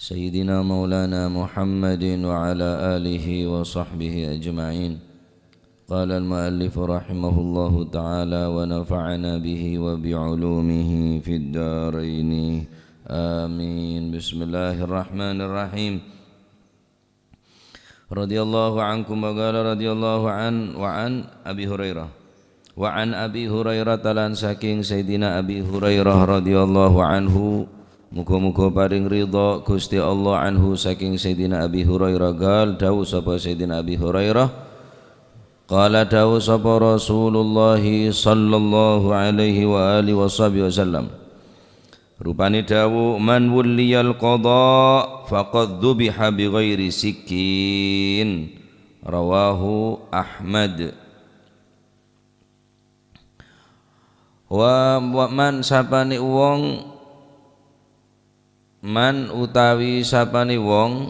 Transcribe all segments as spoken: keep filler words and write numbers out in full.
سيدنا مولانا محمد وعلى آله وصحبه أجمعين. قال المؤلف رحمه الله تعالى ونفعنا به وبعلومه في الدارين. آمين. بسم الله الرحمن الرحيم. رضي الله عنكم وقال رضي الله عن وعن أبي هريرة. Wa an Abi Hurairah, lan saking Sayyidina Abi Hurairah radhiyallahu anhu, muga-muga paring ridha Gusti Allah anhu saking Sayyidina Abi Hurairah, qal, dawuh sapa Sayyidina Abi Hurairah, qala, dawuh sapa Rasulullah sallallahu alaihi wa alihi washabihi wasallam, rupane dawuh, "Man wulliyal qada faqad dzubiha bi ghairi sikkin." Rawahu Ahmad. Wa, wa man sapane wong, man utawi sapane wong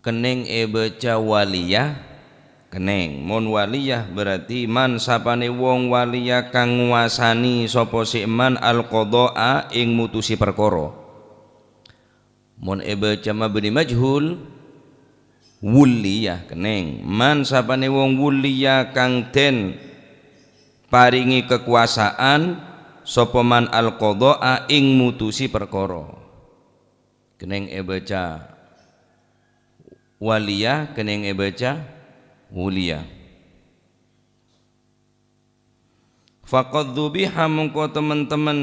kenneng ebaca waliya, kenneng. Mon waliya berarti man sapane wong waliya kang nguasani sapa se man al-qada'a ing mutusi perkara. Mon ebaca mabni majhul, wuliya, kenneng. Man sapane wong wuliya kang den paringi kekuasaan sapa man al-qada'a ing mutusi perkara. Kenneng ebaca waliya, kenneng ebaca wuliya. Faqad dzubiha, mongko temen-temen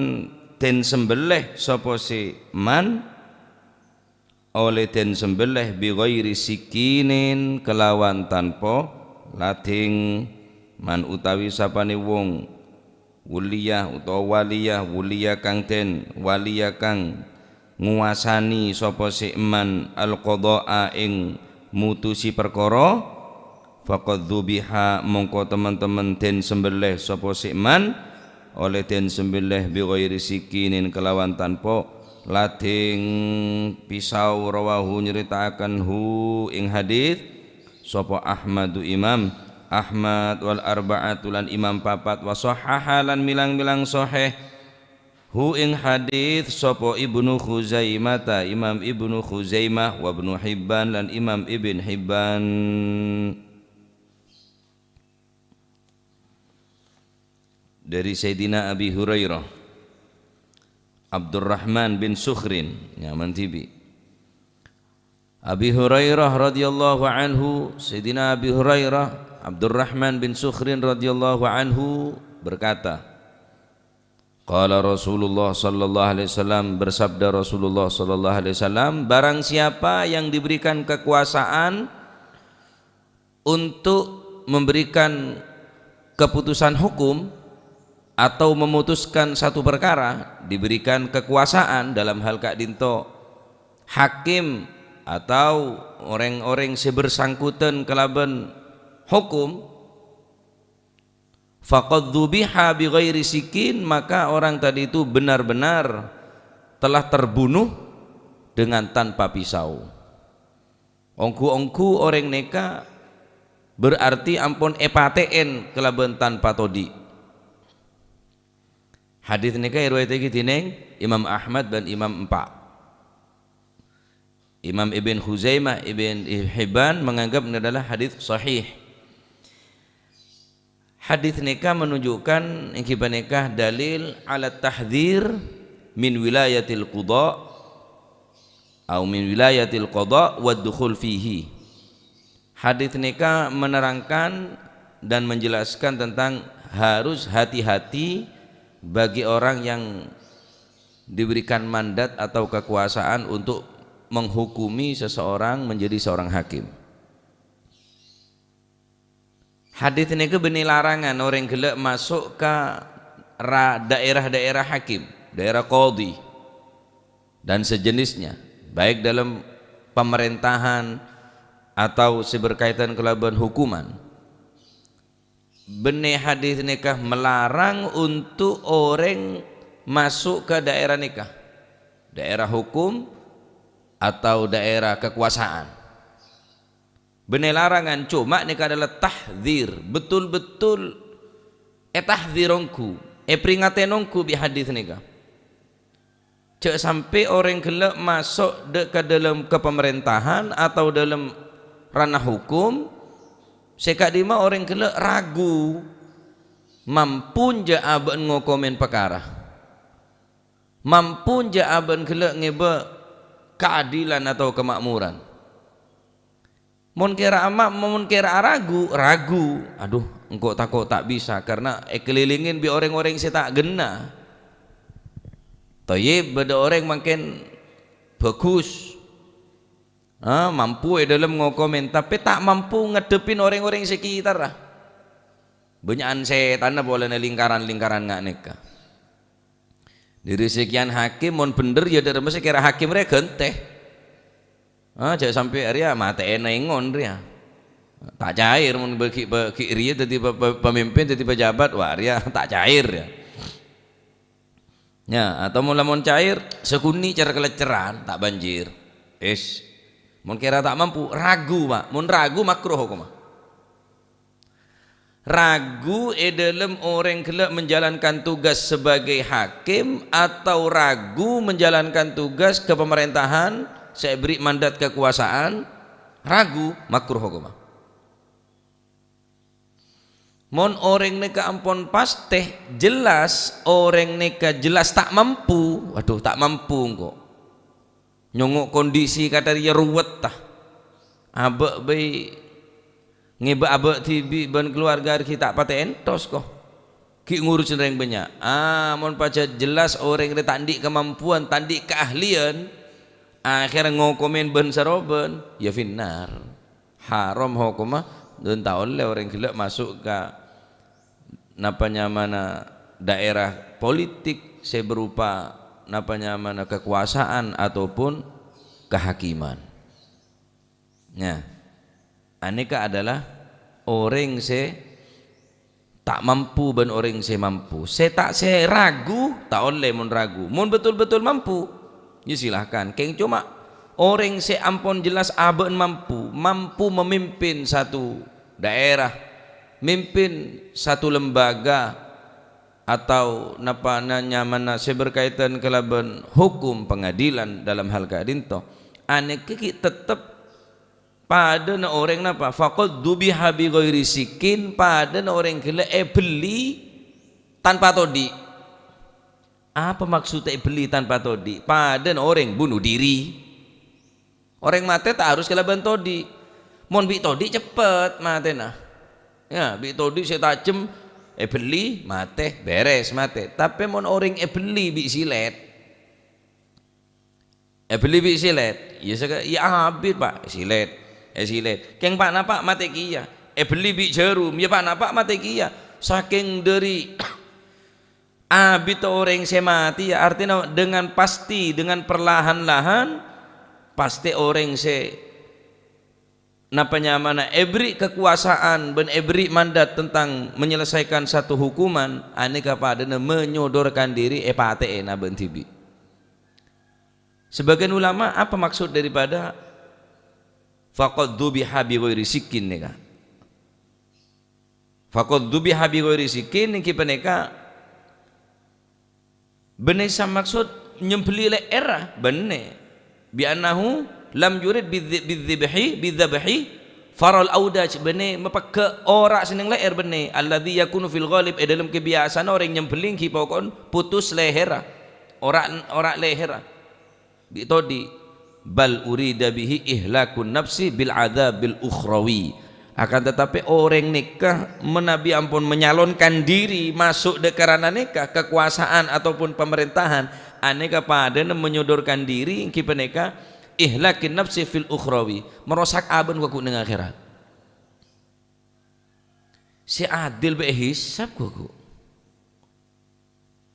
den sembelih sapa se man, olle den sembelih bi ghairi sikinin, kelawan tanpa lading. Man utawi sapane wong wuliya utawa waliya, wuliya kang den, waliya kang nguasani sapa se man al-qada'a ing mutusi perkara, faqad dzubiha, mongko temen-temen den sembelih sapa se man, olle den sembelih bi ghairi sikinin, kelawan tanpa lading pisau. Rawahu, nyaritaaken hu ing hadis sapa Ahmadu Imam Ahmad wal arba'atu lan imam papat, wa sahhaha lan milang-milang sahih hu ing hadis sapa Ibnu Khuzaimata, Imam Ibnu Khuzaimah, wa Ibnu Hibban lan Imam Ibn Hibban. Dari Sayyidina Abi Hurairah, Abdurrahman bin Sukhrin, nyaman dhibi'. Abi Hurairah radhiyallahu anhu, Sayyidina Abi Hurairah, Abdurrahman bin Sukhrin radhiyallahu anhu berkata, qala Rasulullah sallallahu alaihi wasallam, bersabda Rasulullah sallallahu alaihi wasallam, barang siapa yang diberikan kekuasaan untuk memberikan keputusan hukum atau memutuskan satu perkara, diberikan kekuasaan dalam hal ka'dinto hakim atau oreng-oreng se bersangkutan kalaban hukum, faqad dzubiha bi ghairi sikin, maka orang tadi itu benar-benar telah terbunuh dengan tanpa pisau. Onggu-onggu oreng neka berarti ampon epate'en kalaban tanpa todi'. Hadis neka eriwayatagi dening Imam Ahmad ban Imam Empa'. Imam Ibn Khuzaimah, Ibn Hibban menganggap ini adalah hadis sahih. Hadis neka menunjukkan enggi paneka dalil ala tahdzir min wilayatil qada, au min wilayatil qada wa dukhul fihi. Hadis neka menerangkan dan menjelaskan tentang harus hati-hati bagi orang yang diberikan mandat atau kekuasaan untuk menghukumi seseorang menjadi seorang hakim. Hadis neka benne larangan oreng gella' maso' ka ra-, daerah-daerah hakim, daerah qadhi, dan sejenisnya, baik dalam pemerintahan atau se berkaitan kalaban hukuman. Benne hadis neka melarang untuk oreng maso' ka daerah neka, daerah hukum atau daerah kekuasaan. Benne larangan, coma neka adalah tahdzir, betul-betul etahdzir onggu. Èpèringngaghi ongghu bi' hadis nèka. Jhâ' sampè' orèng ghellâ' maso' dâ', ka dâlem kapamarèntahan atau dâlem ranah hokom, sè ka'dimma orèng ghellâ' ragu, mampu enjâ' abâ'na ngokomèn parkara. Mampu enjâ' abâ'na ghellâ' ngèbâ kaadilan atau kamakmuran. Mon kèra ama-, mon kèra ragu, ragu. "Aduh, engko' tako' ta' bisa karena èkalèlèngè bi' orèng-orèng sè ta' ghenna." Thayyib, bâdâ orèng mangkèn bhâghus, ah, mampu è dâlem ngokomèn, tapè ta' mampu ngaddhebbhi orèng-orèng sè kètarra. Bânnya'an sètanna polana lingkaran-lingkaran nga' nèka. Dâri sakèyan hakim, mon bhendher, ya, dâri masa kèra hakim rèya ghântè. Ah, jhâ' sampè' rèya matè'è nèngon rèya. Ta' cair mon bâgi-, bâgi rèya dâddhi pe-, pe-, pemimpin, dâddhi pejabat, wah, rèya ta' cair, ya. Ya, atau mon lamon cair, sakonè' cer-kalecceran, ta' banjir. Is, mon kèra ta' mampu, ragu, Pak. Mon ragu, makruh hokomma. Ragu è dâlem orèng ghellâ' menjalankan tugas sebagai hakim atau ragu menjalankan tugas kapamarèntahan sè èberri' mandat kakowasan, ragu, makruh hokomma. Mon orèng nèka ampon pastè, jelas orèng nèka jelas ta' mampu, waduh, ta' mampu engko'. Nyongngo' kondisi kadhâ' rèya ruwet, ta. Abâ' bhâi ngèbâ abâ' dhibi' bân kalowarga rèya ghi' ta' patè èntos, ko. Ghi' ngurus rèng bânnya'. Ah, mon pajhât jelas orèng rèya ta' andi' kamampuan, ta' andi' kaahliyan, akhèrra ngokomèn bân-sarobân, ya finnar. Haram hokomma, dan ta' ollè orèng ghellâ' maso' ka napa nyamana daerah politik sè berupa napa nyamana kekuasaan ataupun kehakiman. Nah, anèka adalah orèng sè ta' mampu bân orèng sè mampu. Sè ta', sè ragu, ta' ollè mon ragu. Mon betul-betul mampu, ya silahkan. Kèng coma orèng sè ampon jelas abâ'na mampu, mampu memimpin satu daerah, mimpin satu lembaga, atau napa na-, nyamana sè berkaitan kalabân hukum pengadilan dalam hal ka'dinto, anèka ghi' tettep padâna orèng napa? Faqad dzubiha bi ghairi sikkin, padâna orèng ghellâ' èbelli tanpa todi'. Apa maksodda èbelli tanpa todi'? Padâna orèng bunuh diri. Orèng matè ta' harus kalabân todi'. Mon bi' todi' ceppet matèna. Ya, bi' todi' sè tajem èbelli, matè, bèrès, matè. Tapè mon orèng èbelli bi' silèt, èbelli bi' silèt, ya saka-, ya abit, Pak, silèt, èsilèt. Kèng pa'-napa' matè kèya. Èbelli bi' jhârum, ya pa'-napa' matè kèya. Sakèng dâri abit orèng sè matè, ya, artèna dengan pasti, dengan perlahan-lahan, pastè orèng sè napa nyamana èberri' kakowasan bân èberri' mandat tentang menyelesaikan satu hukuman, anèka padâna menyodorkan diri èpatè'è na bân dhibi'. Sebagian ulama, apa maksud daripada faqad dzubiha bi ghairi sikkin nèka? Faqad dzubiha bi ghairi sikkin nènggi panèka bânnè samaksod nyembelli lè'èrra, bânnè. Bi annahu lam yurid bidzi-, bidzibhi, bidzabhi faral audaj, bânnè mapegghâ' ora' sè neng lè'èr, bânnè. Alladzi yakunu fil ghalib, è dâlem kabiyasana orèng nyembelli ghi' poko'en putus lèhèrra. Ora', ora' lèhèrra. Bi' todi', bal urida bihi ihlakun nafsi bil adzabil ukhrawi. Akan tetapi, orèng nèka manabi ampon menyalonkan diri maso' dâ' karana nèka, kekuasaan ataupun pemerintahan, anèka padâna menyodorkan diri, ènggi panèka ihlakin nafsi fil ukhrawi, merosak abâ'na ghu neng akhèrat. Sè adil bâ' èhisab ghu.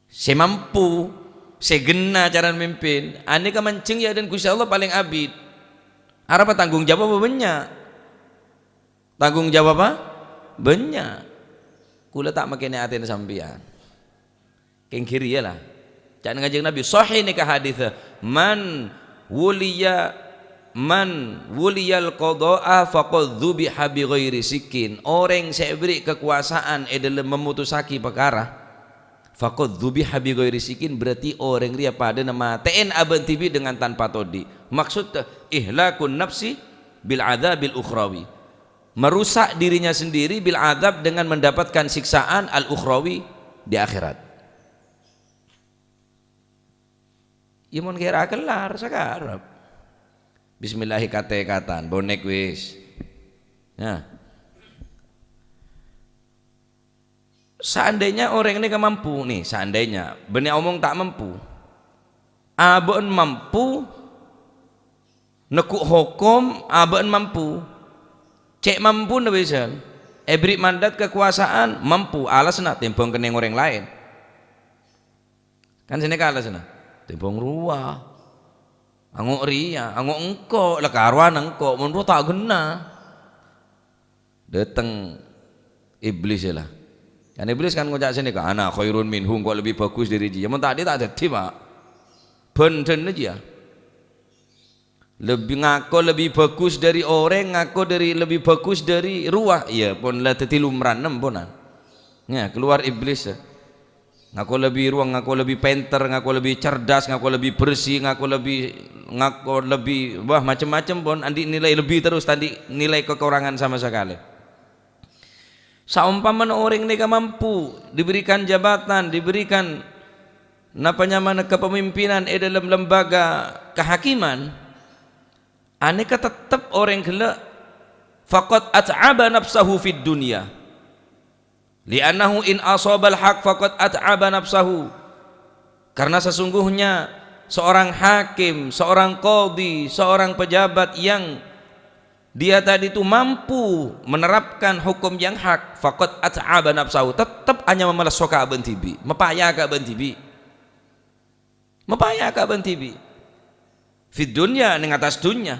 Sè mampu, sè ghenna carana mimpin, anèka manjheng ya dâ' Ghustè Allah palèng abit. Arapa tanggung jawab bânnya'? Tanggung jawab bânnya'. Kaulâ ta' makènè atèna sampèyan. Kèng ghiri ya la. Ca'na Kanjeng Nabi, sahih nèka hadis, "Man wuliya, man wuliyal qada'a faqad dzubiha bi ghairi sikkin." Orèng sè èberri' kakowasan è dâlem memutusaghi parkara, Faqad dzubiha bi ghairi sikin, berarti orèng rèya padâna matè'è abâ' dhibi' dengan tanpa todi'. Maksud, ihlakun nafsi bil adzabil ukhrawi. Merusak dirinya sendiri bil adzab dengan mendapatkan siksaan al-ukhrawi di akhirat. Ya mon kèra kellar sakarep. Bismillah katè-katèan, bonek wis. Nah. Seandainya orèng nèka mampu, nih, seandainya, bânnè omong ta' mampu. Abâ'na mampu, neggu' hokom, abâ'na mampu. Cè' mampuna bâi san. Èberri' mandat kakowasaèn, mampu, alasanna tèmbhâng kennèng orèng laèn. Kan sanèka alasanna. Tèmbhâng rowa. Ango' rèya, ango' engko', la karowan engko', mon rowa ta' ghenna. Dâteng Iblis, yâ la. Kan Iblis kan ngoca' sanèka, "Ana khairun minhu, engko' lebbi bhâghus dâri jiyâ." Mon tadâ' ta' dhâddhi, Pak. Bhândhânna jiyâ. Lebbi ngako lebbi bhâghus dâri orèng, ngako dâri lebbi bhâghus dâri rowa. Iyâ, pon la dhâddhi lumrana, emponan. Nya, keluar Iblis. Ngako lebbi rowa, ngako lebbi pènter, ngako lebbi cerdas, ngako lebbi bersih, ngako lebbi, ngako lebbi, wah, macem-macem pon, andi' nilai lebbi terus, tadâ' nilai kekurangan sama sekali. Saompamana orèng nèka mampu, diberikan jabatan, diberikan, napa nyamana, kepemimpinan è dâlem lembaga kehakiman, anèka tettep orèng ghellâ' faqad at'aba nafsahu fid dunya. Li'annahu in ashabal haq faqad at'aba nafsahu. Karena sesungguhnya seorang hakim, seorang qadhi, seorang pejabat yang dia tadi itu mampu menerapkan hukum yang hak, faqad at'aba nafsahu, tettep anyama malesso ka abâ'na dhibi', mapaya ka abâ'na dhibi'. Mapaya ka abâ'na dhibi'. Fid dunya, neng attas dhunnya.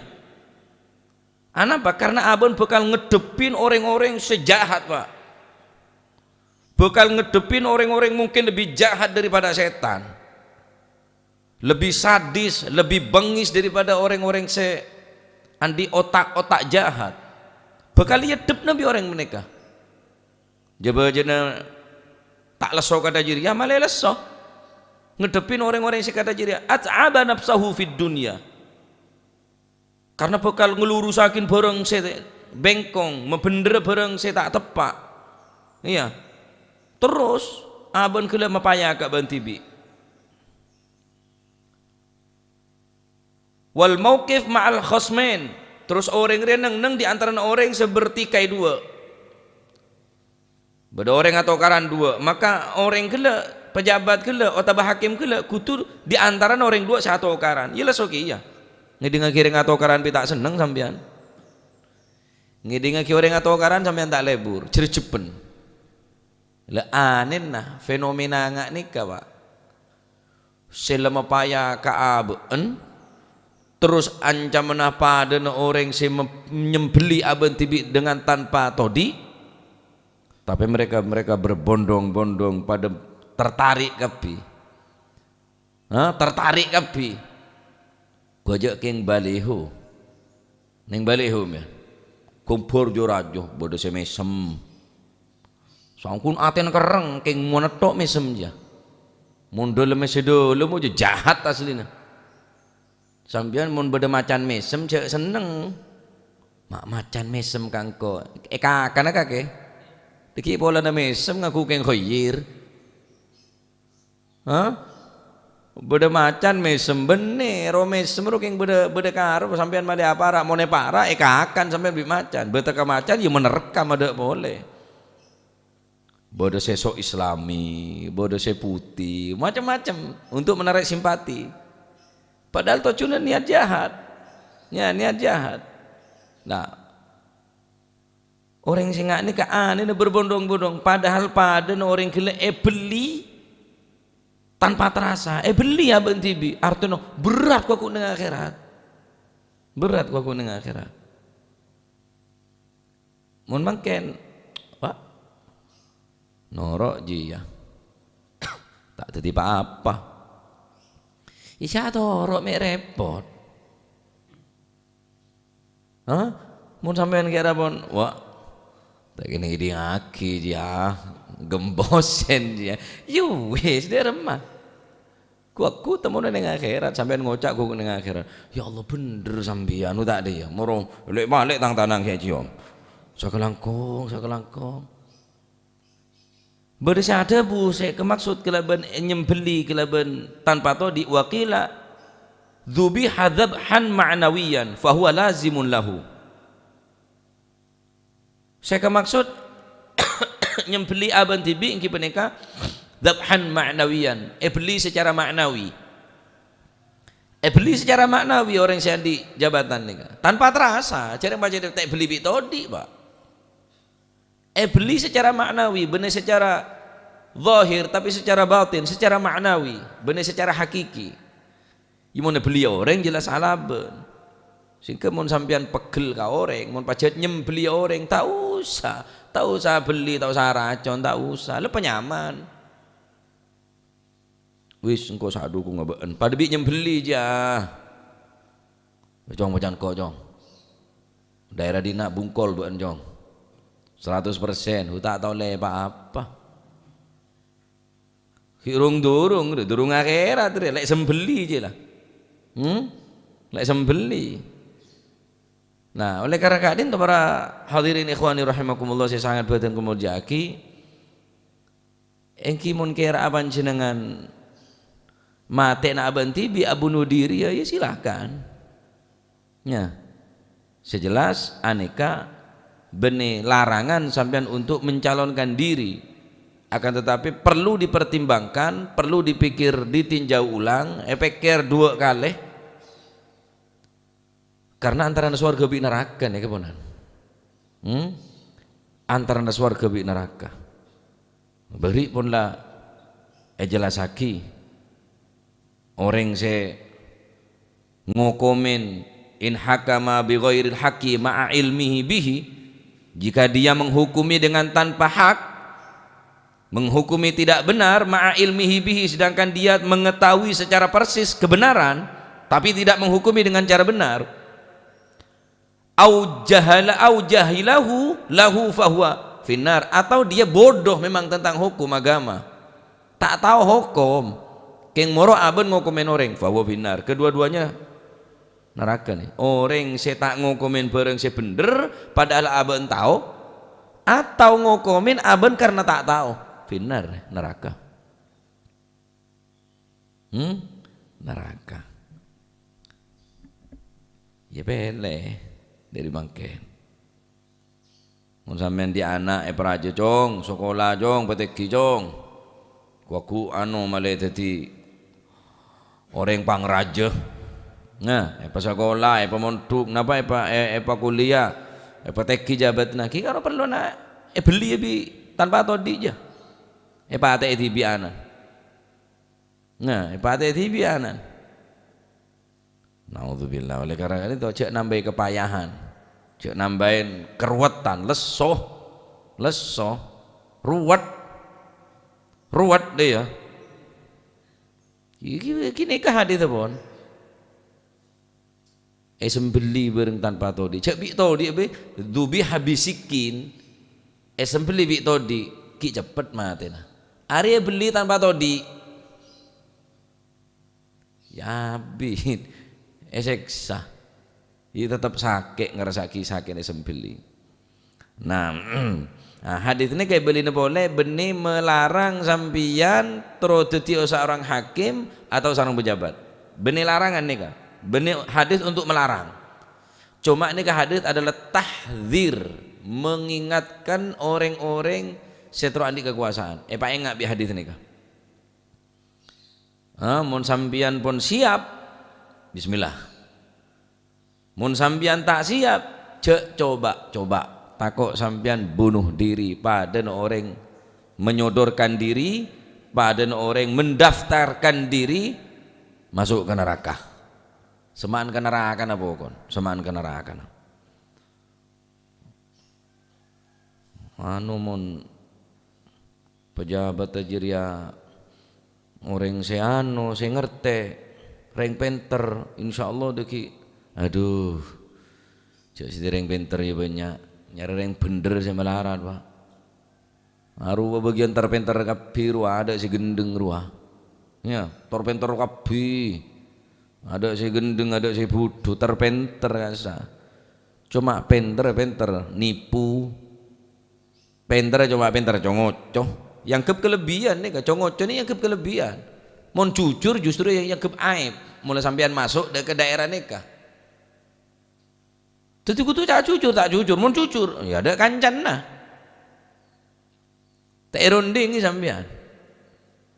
Anapa? Karena abâ'na bhâkal ngaddhebbhin orèng-orèng sè jahat, Pak. Bhâkal ngaddhebbhin orèng-orèng mungkin lebbi jahat daripada sètan. Lebbi sadis, lebbi bengngis daripada orèng-orèng sè andi' otak-otak jahat. Bhâkal èaddhebbhâ bi' orèng panèka. Jhâ-bâjâna ta' lesso kadhâ' jârèya, malè lesso. Ngaddhebbhin orèng-orèng sè kadhâ' jârèya, at'aba nafsahu fid dunya. Karena bhâkal nglurusaghi bhârâng sè bengkong, mabhendherrâ bhârâng sè ta' teppa'. Iyâ. Terros, abâ'na ghellâ' mapaya ka abâ'na dhibi'. Wal mauqif ma'al khasmain. Terros orèng rèya neng-enneng di antarana orèng sè bertikai dua. Bâdâ orèng atokaran dua, maka orèng ghellâ', pejabat ghellâ', otabâ hakim ghellâ' kodhu di antarana orèng dua sè atokaran. Iyâ, lesso kèya. Ngèdingngaghi orèng atokaran bi' ta' senneng sampèyan. Ngèdingngaghi orèng atokaran sampèyan ta' lebur, jherjhebbhân. La anèna fenomena nga' nèka, Pak. Sè la mapaya ka abâ'na, terros ancamanna padâna orèng sè mem-, nyembelli abâ'na dhibi' dengan tanpa todi', tapè mereka, mereka berbondong-bondong padâ tertarik kabbhi. Ha, tertarik kabbhi. Ghâjâ' kèng baliho. Neng baliho, mè. Kombhâr jâ-rajâ, bâdâ sè mèsem. Sangkon atèna kerrèng, kèng monetto' mèsem jâ. Mon dâlemma sè dâlem jâ jahat aslina. Sampèyan mon bâdâ macan mèsem, jhâ' senneng. Ma', macan mèsem ka engko'. Èkakana kakè. Dhâggi' polana mèsem ngaku kèng khoyir. Hah? Bâdâ macan mèsem, bânnè, ro mèsem ro kèng bâdâ, bâdâ karo sampèyan malè apara', mon èpara', èkakan sampèyan bi' macan. Bâtekka macan, ya menerkam adâ' polè. Bâdâ sè sok Islami, bâdâ sè putih, macem-macem untuk menarik simpati. Padahal tojjhuna niat jahat. Ya, niat jahat. Nah, orèng sè nga' nèka anèna berbondong-bondong, padahal padâna orèng ghellâ' èbelli tanpa terasa, èbelli abâ'na dhibi', artèna berat kokoh neng akhèrat. Berat kokoh neng akhèrat. Mon mangkèn, Pak, noro' jiyâ. Ta' dhâddhi pa-apa. Isa toro' mè' rèpot. Hah? Mon sampèyan kèra pon, wah, ta' kènè' ngèdingngaghi, yâ. Gembosen, ya. Ya wis, dâ' remma. Ghu-, ghu-, temmono neng akhèrat, sampèyan ngoca' ghu-, neng akhèrat. "Ya Allah, bhendher sampèyan, ta' dâ' iyâ. Moro lè'-malè' tang tanang sè èciom." Sakalangkong, sakalangkong. Bâdâ sè adhâbu, sè kamaksod kalabân nyembelli kalabân tanpa todi', wa qila dzubiha dzabhan ma'nawiyan, fa huwa lazimun lahu. Sè kamaksod nyembelli abâ'na dhibi' èngghi panèka dzabhan ma'nawiyan, èbelli sacara ma'nawi. Èbelli sacara ma'nawi orèng sè andi' jabatan nèka. Tanpa terasa, jhârâng pajhât ta' èbelli bi' todi', Pak. Èbelli sacara ma'nawi, bânnè sacara zahir, tapè sacara batin, sacara ma'nawi, bânnè sacara hakiki. Yâ, mon èbelli orèng jelas alabân. Sehingga mon sampèyan pegghel ka orèng, mon pajhât nyembelli orèng, ta' osa, ta' osa belli, ta' osa racon, ta' osa. La panyaman. Wis, engko' sadhukungnga bâ'en. Padâ bi' nyembelli, jâ. Cong, pacan ko', Cong. Daerah dinna' bungkol bâ'en, Cong. Seratus persen, hu ta' tao lè pa-apa. Ghi' rung-durung, rè, durung akhèrat, rè, lè' sembelli jiyâ la. Hmm? Lè' sembelli. Nah, oleh karena ka'dinto para hadirin ikhwani rahimakumullah sè sanget bhâdhân kamolja'aghi, èngghi mon kèra panjhennengngan matèna abâ'na dhibi' abunuh diri, ya, ya silakan. Ya. Sè jelas, anèka bânnè larangan sampèyan untuk mencalonkan diri. Akan tetapi perlu dipertimbangkan, perlu dipikir, ditinjau ulang, èpèkkèr duwâ' kalè. Karena antarana sowarghâ bi' naraka nèka, ponan. Hmm? Antarana sowarghâ bi' naraka. Bâri' pon la èjellassaghi. Orèng sè ngokomè in hakama bi ghairil haqqi ma'a ilmihi bihi, jika dia menghukumi dengan tanpa hak, menghukumi tidak benar, ma'a ilmihi bihi, sedangkan dia mengetahui secara persis kebenaran, tapi tidak menghukumi dengan cara benar, au jahala, au jahilahu, lahu fahuwa finnar, atau dia bodoh memang tentang hukum agama, ta' tao hokom, kèng moro abâ'na ngokomè orèng, fahuwa finnar. Kedua-duanya naraka, nè. Orèng sè ta' ngokomè bârâng sè bhendher, padahal abâ'na tao, atau ngokomè abâ'na karena ta' tao, finnar, naraka. Hmm? Naraka. Ya pèlè dâri mangkèn. Mon sampèyan andi' ana' èparajâ, Cong, sakola, Cong, patèngghi, Cong. Ghu-, ghu-, anu, malè dhâddhi orèng pangrajâ. Nah, èpasakola, èpamondhuk, napa èpa-, è-, èpakuliah, èpatèngghi jabâtanna, ghi' karo parlona èbelli bi' tanpa todi' jâ. Èpatè'è dhibi' ana'. Nah, èpatè'è dhibi' ana'. Naudzubillah, oleh karena itu jhâ' nambâi kapayahan, jhâ' nambâi karuwetan, lesso, lesso, ruwet, ruwet dâ' iyâ. Iki, iki nèka hadis pon. Èsembelli bârâng tanpa todi'. Jhâ' bi' todi', bâ, dzubiha bisikkin. Èsembelli bi' todi', ghi' ceppet matèna. Arèya èbelli tanpa todi'. Ya, abit. Èsèksa. Iyâ, tetep sakè', ngarassaaghi sakè'na èsembelli. Nah, nah, hadis nèka èbâlina polè, bânnè melarang sampèyan terro dhâddhi seorang hakim atau seorang pejabat. Bânnè larangan nèka. Bânnè hadis untuk melarang. Cuma nèka hadis adalah tahdzir, mengingatkan orèng-orèng sè terro andi' kakowasan. Èpaènga' bi' hadis nèka. Ha, mon sampèyan pon siap, bismillah. Mon sampèyan ta' siap, jhâ' coba-coba. Tako' sampèyan bunuh diri, padâna orèng menyodorkan diri, padâna orèng mendaftarkan diri masuk ka naraka. Sèma'an ka narakana pokon, sèma'an ka narakana. Anu, mon pejabat jârèya orèng sè anu, sè ngartè, rèng pènter, insyaallah dâggi', adhu, jhâ' sè rèng pènter ya bânnya', nyarè rèng bhendher sè malarat, Pak. Arowa bâgiyân ter-pènter kabbhi rowa, adâ' sè ghendheng rowa. Ya, ter-pènter kabbhi. Adâ' sè ghendheng, adâ' sè budhu, ter-pènter kassa'. Coma pènter, pènter nipu. Pènter coma pènter co-ngoco. Èangghep kalebbiyan nèka, co-ngoco nèka èangghep kalebbiyan. Mon jujur justru èangghep aèb. Molaè sampèyan maso' dâ-, ka daèra nèka. Dhâddhi kodhu ta' jujur, ta' jujur. Mon jujur, ya adâ' kancana. Ta' èrondhingè sampèyan.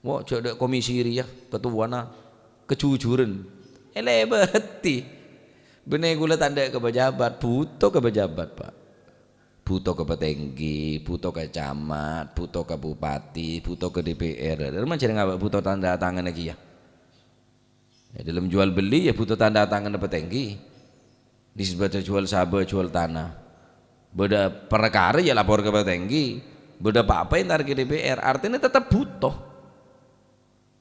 Wo, jhâ' dâ' komisi rèya, ketowana, kejujuran. Èlèbâdhi. Bânnè kaulâ ta' endâ' ka pejabat, bhuto ka pejabat, Pak. Bhuto ka patèngghi, bhuto ka camat, bhuto ka bupati, bhuto ka D P R. Rèya manjhâr ngapa bhuto tanda tanganna kèya. È dâlem jual beli, ya, bhuto tanda tanganna patèngghi. Nisbata jual sabâ, jual tanah. Bâdâ parkara, ya, lapor ka patèngghi. Bâdâ pa-apa èntar ka D P R. Artèna tetep bhuto.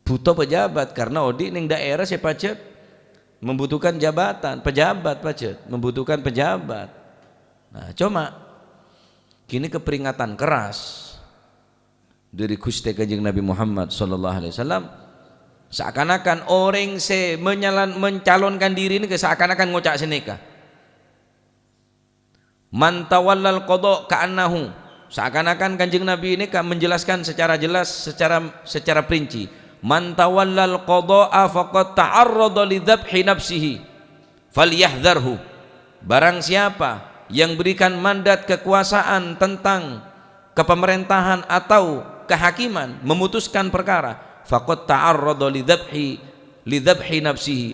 Bhuto pejabat, karena odi' neng daerah sè pajhât membutuhkan jabatan. Pejabat pajhât membutuhkan pejabat. Nah, coma, ghânèka peringatan keras. Dâri Ghustè Kanjeng Nabi Muhammad sallallahu alaihi wasallam, seakan-akan orèng sè menyalan-, mencalonkan diri nèka seakan-akan ngoca' sanèka, "Man tawallal qada ka'annahu," seakan-akan Kanjeng Nabi nèka menjelaskan secara jelas, secara, secara perinci, "Man tawallal qada'a faqad ta'arrada li dzabhi nafsihi." Falyahdzarhu, barang siapa yang berikan mandat kekuasaan tentang kepemerentahan atau kehakiman, memutuskan perkara, faqad ta'arrada lidzabhi, lidzabhi nafsihi,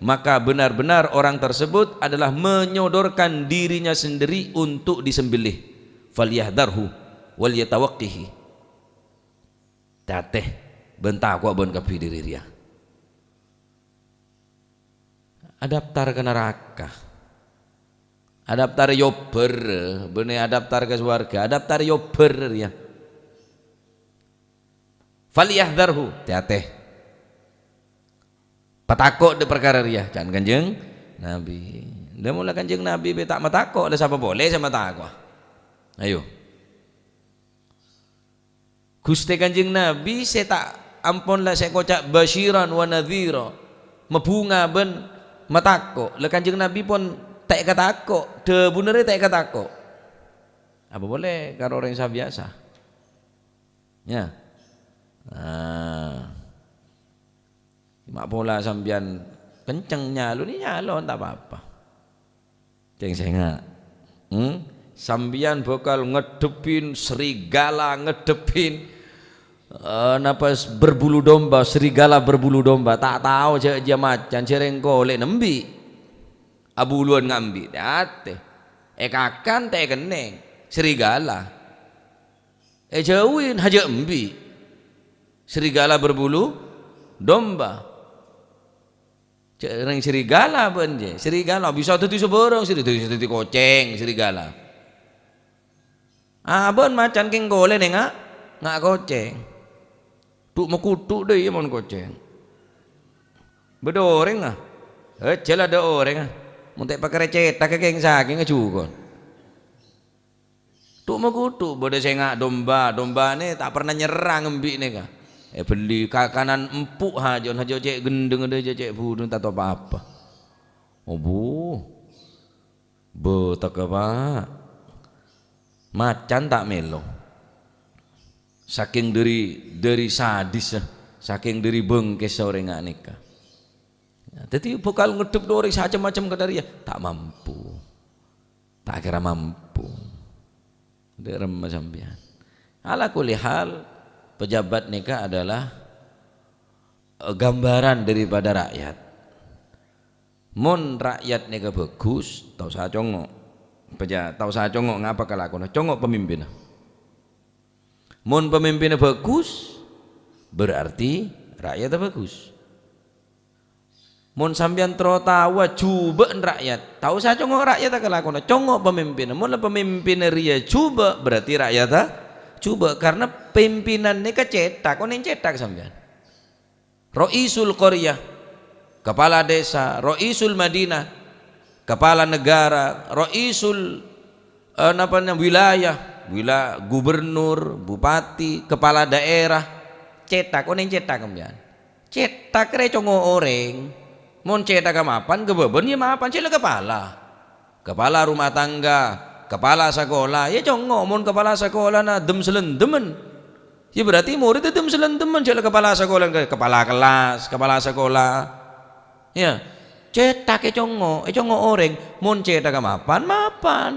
maka benar-benar orang tersebut adalah menyodorkan dirinya sendiri untuk disembelih. Falyahdzarhu wal yatawaqqihi. Tè-atè, bân tako' bân kabbhi dâri rèya. Adaptar ka naraka. Adaptar èobbhâr, bânnè adaptar ka sowarghâ, adaptar èobbhâr rèya. Falyahdzarhu, tè-atè. Patako' dâ' parkara rèya, ca'na Kanjeng Nabi. Lah, mola Kanjeng Nabi bhâi ta' matako', lah sapa polè sè matako'? Ayo. Ghustè Kanjeng Nabi sè ta' ampon la sè ngoca' basyiran wa nadhira, mabhunga bân matako'. La Kanjeng Nabi pon ta' èkatako', dhâbuna rè ta' èkatako'. Apa polè karo orèng sè biyasa? Ya. Nah. Ma' pola sampèyan kenceng nyalonè, nyalon, ta' pa-apa. Cèng sènga'. Hmm? Sampèyan bhâkal ngaddhebbhin serigala, ngaddhebbhin, eh, napa, s-, berbulu domba, serigala berbulu domba. Ta' tao jhâ' jiyâ macan, jhâ' rèng kolè' nembi'. Abuluwân ngambi', tè-atè. Èkakan ta' èkennèng. Serigala. Èjhâuwi, hajâ embi'. Serigala berbulu domba. Jhâ' rèng serigala bân, jè. Serigala bisa dhâddhi sabârâng, seri-, dhâddhi, dhâddhi kocèng serigala. Abân macan kèng kolè nèng nga', nga' kocèng. Dhu' makuthu' dâ' iyâ mon kocèng. Bâdâ orèng, ah. Eh, jhâ' la dâ' orèng, ah. Mon ta' èpakarè cèthagghâ kèng sakèngnga jhuko'. Dhu' makuthu' bâdâ sè nga' domba, dombanè ta' parna nyerrang embi' nèka. Èbelli kakanan empu' hajon, hajo cè' ghendheng dâ' cè' budhung ta' tao pa-apa. Obu. Bâtèkka, Pa'. Macan ta' mèlo. Sakèng dâri, dâri sadissa, sakèng dâri bengkessa orèngnga nèka. Dhâddhi bhâkal ngaddhep dâ' orèng sacem-macem kadhâ' rèya, ta' mampu. Ta' kèra mampu. Dâ' remma sampèyan. Ala kulli hal, pejabat nèka adalah, eh, gambaran daripada rakyat. Mon rakyat nèka bhâghus, ta' osa congo'. Peja-, ta' osa congo' ngapa kalakona, congo' pamimpinna. Mon pamimpinna bhâghus, berarti rakyadda bhâghus. Mon sampèyan terro taowa jhubâ'na rakyat, ta' osa congo' rakyadda kalakona, congo' pamimpinna. Mon la pamimpinna rèya jhubâ', berarti rakyadda jhubâ', karena pimpinan nèka cèthak, onèng cèthak sampèyan. Raisul qaryah, kepala desa, raisul madinah, kepala negara, raisul, eh, napa, wilayah, Wila gubernur, bupati, kepala daerah, cèthak, onèng cèthak sampèyan. Cèthak rè ècongngo' orèng. Mon cèthakka mapan, ghâbâbân iyâ mapan, cè' la kepala. Kepala rumah tangga, kepala sakola, iyâ ècongngo', mon kepala sakolana dem-salendemen. Iyâ berarti moridda dem-salendemen, cè' la kepala sakola, kepala kelas, kepala sakola. Iyâ, cèthak ècongngo', ècongngo' orèng. Mon cèthakka mapan, mapan.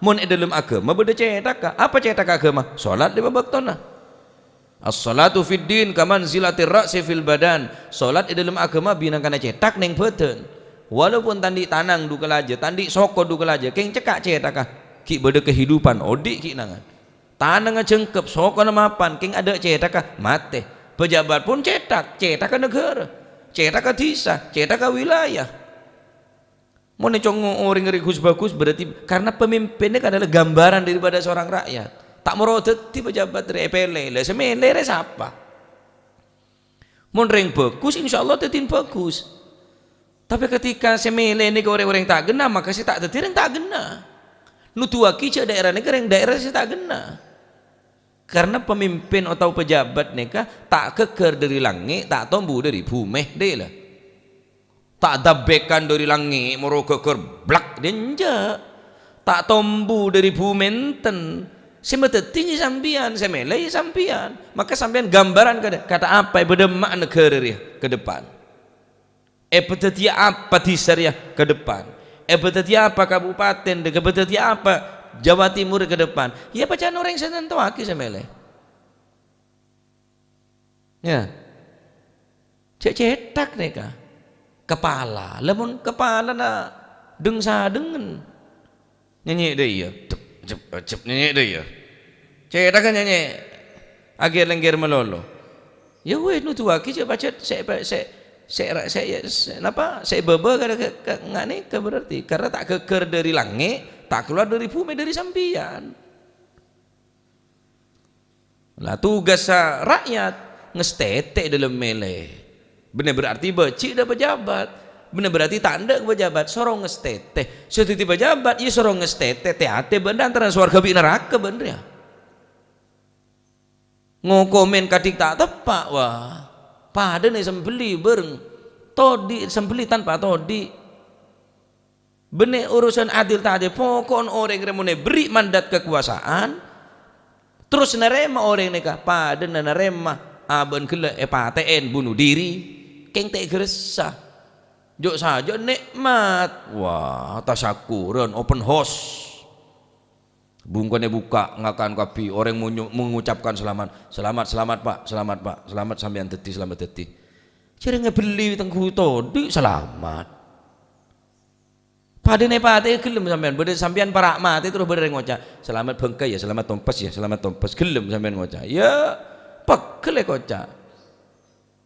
Mon è dhâlem aghâma bâdâ cèthakka. Apa cèthakka aghâma? Salat lèma bâktona. "As-salatu fid din kamanzilatir ra'si fil badan." Salat è dhâlem aghâma bhâi nangkana cèthak neng bhâdhân. Walaupun ta' andi' tanang dhu kalajâ, ta' andi' soko dhu kalajâ, kèng cekka' cèthakka, ghi' bâdâ kehidupan, odi' ghi' nangan. Tanangnga jhengkep, sokona mapan, kèng adâ' cèthakka, matè. Pejabat pon cèthak, cèthakka naghârâ, cèthakka dhisa, cèthakka wilayah. Mon ècongngo' orèng rè ghus-bhâghus, berarti karena pemimpinnya kan adalah gambaran daripada seorang rakyat. Ta' moro dhâddhi pejabat rè èpèlè, la sè mèlè rè sapa? Mon rèng bhâghus, insyaallah dhâddhina bhâghus. Tapè ketika sè mèlè nèka rèng-orèng ta' ghenna, maka sè ta' dhâddhi rèng ta' ghenna. Noduwâghi jhâ' daerah nèka rèng daerah sè ta' ghenna. Karena pemimpin otabâ pejabat nèka ta' ghâgghâr dâri langngè', ta' tombu dâri bhumè, dhi' la. Ta' dabbhèkan dâri langngè', moro ghâgghâr blak, dhi' enjâ'. Ta' tombu dâri bhumè enten. Sè madhâddhi sampèyan, sè mèlè sampèyan. Maka sampèyan gambaran kadhâ', kadhâ' apa èpadhâmma'a naghârâ rèya ka depan. Èpadhâddhiyâ apa dhisa rèya ka depan? Èpadhâddhiyâ apa kabupaten, èpadhâddhiyâ apa Jawa Timur ka depan? Iyâ, pajhât orèng sè nantowaghi sè mèlè. Iyâ. Cè'-cèthak nèka. Kepala. Lamon kepalana dheng-sadhengngen. Nyènyè' dâ' iyâ. Cep, cep, cep, nyènyè' dâ' iyâ. Cèthakka nyènyè'. Aghèr-lènggèr malolo. Iyâ wis, noduwâghi jhâ' pajhât sè, sè, sè, sè, sè, napa, sè bâbâ ka, ka, ka, nga' nèka berarti. Karena ta' ghâgghâr dâri langngè', ta' kalowar dâri bhumè, dâri sampèyan. La, tugassa ra'yat ngastètè è dhâlem mèlè. Bânnè berarti bâji' dâ' pejabat. Bânnè berarti ta' endâ' pejabat, soro ngastètè. Sè dhâddhi pejabat, iyâ soro ngastètè, tè-atè bân antarana sowarghâ bi' naraka bân rèya. Ngokomè kadhi ta' teppa', wah. Padâna èsembelli bhâreng todi', sembelli tanpa todi'. Bânnè urusan adil ta' adil, poko'en orèng rè mon èberri' mandat kakowasaèn, terros narèma orèng nèka, padâna narèma abâ'na ghellâ' èpatè'è, bunuh diri, kèng ta' èghâressa. Jhâ' sajâ nè'mat. Wah, tasakkuran, open house. Bungkona èbukka', ngakan kabbhi, orèng munyu-, mengucapkan selamat. "Selamat, selamat, Pak. Selamat, Pak. Selamat sampèyan dhâddhi, selamat dhâddhi." Jhârèng èbelli tèngghu todi', selamat. Padâna èpatè'è ghellem sampèyan, bâdâ sampèyan para' matè terros bâdâ rèng ngoca', "Selamat bhângkè ya, selamat tompes ya, selamat tompes." Ghellem sampèyan ngoca'. Iyâ, pegghel èkoca'.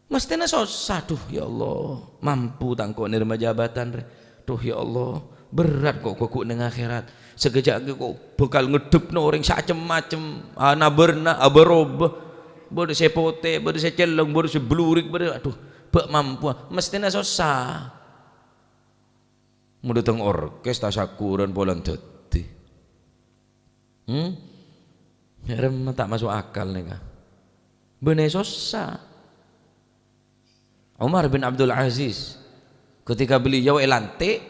Mesthèna sossa, "Duh, ya Allah, mampu ta' engko' narèma jabatan rè? Duh, ya Allah, berat ko' ghugghu' neng akhèrat. Sakejjhâ' laghi' ko' bhâkal ngadhebbhâ orèng sacem-macem, ana bârna, abâ-robâ. Bâdâ sè potè, bâdâ sè cellong, bâdâ sè blurik, bâdâ, aduh, bâ' mampu." Mesthèna sossa. Mon dâteng orkes tasakkuran polana dhâddhi. Hmm? Rèmma ta' maso' akal nèka. Bânnè sossa. Umar bin Abdul Aziz, ketika beliau èlantik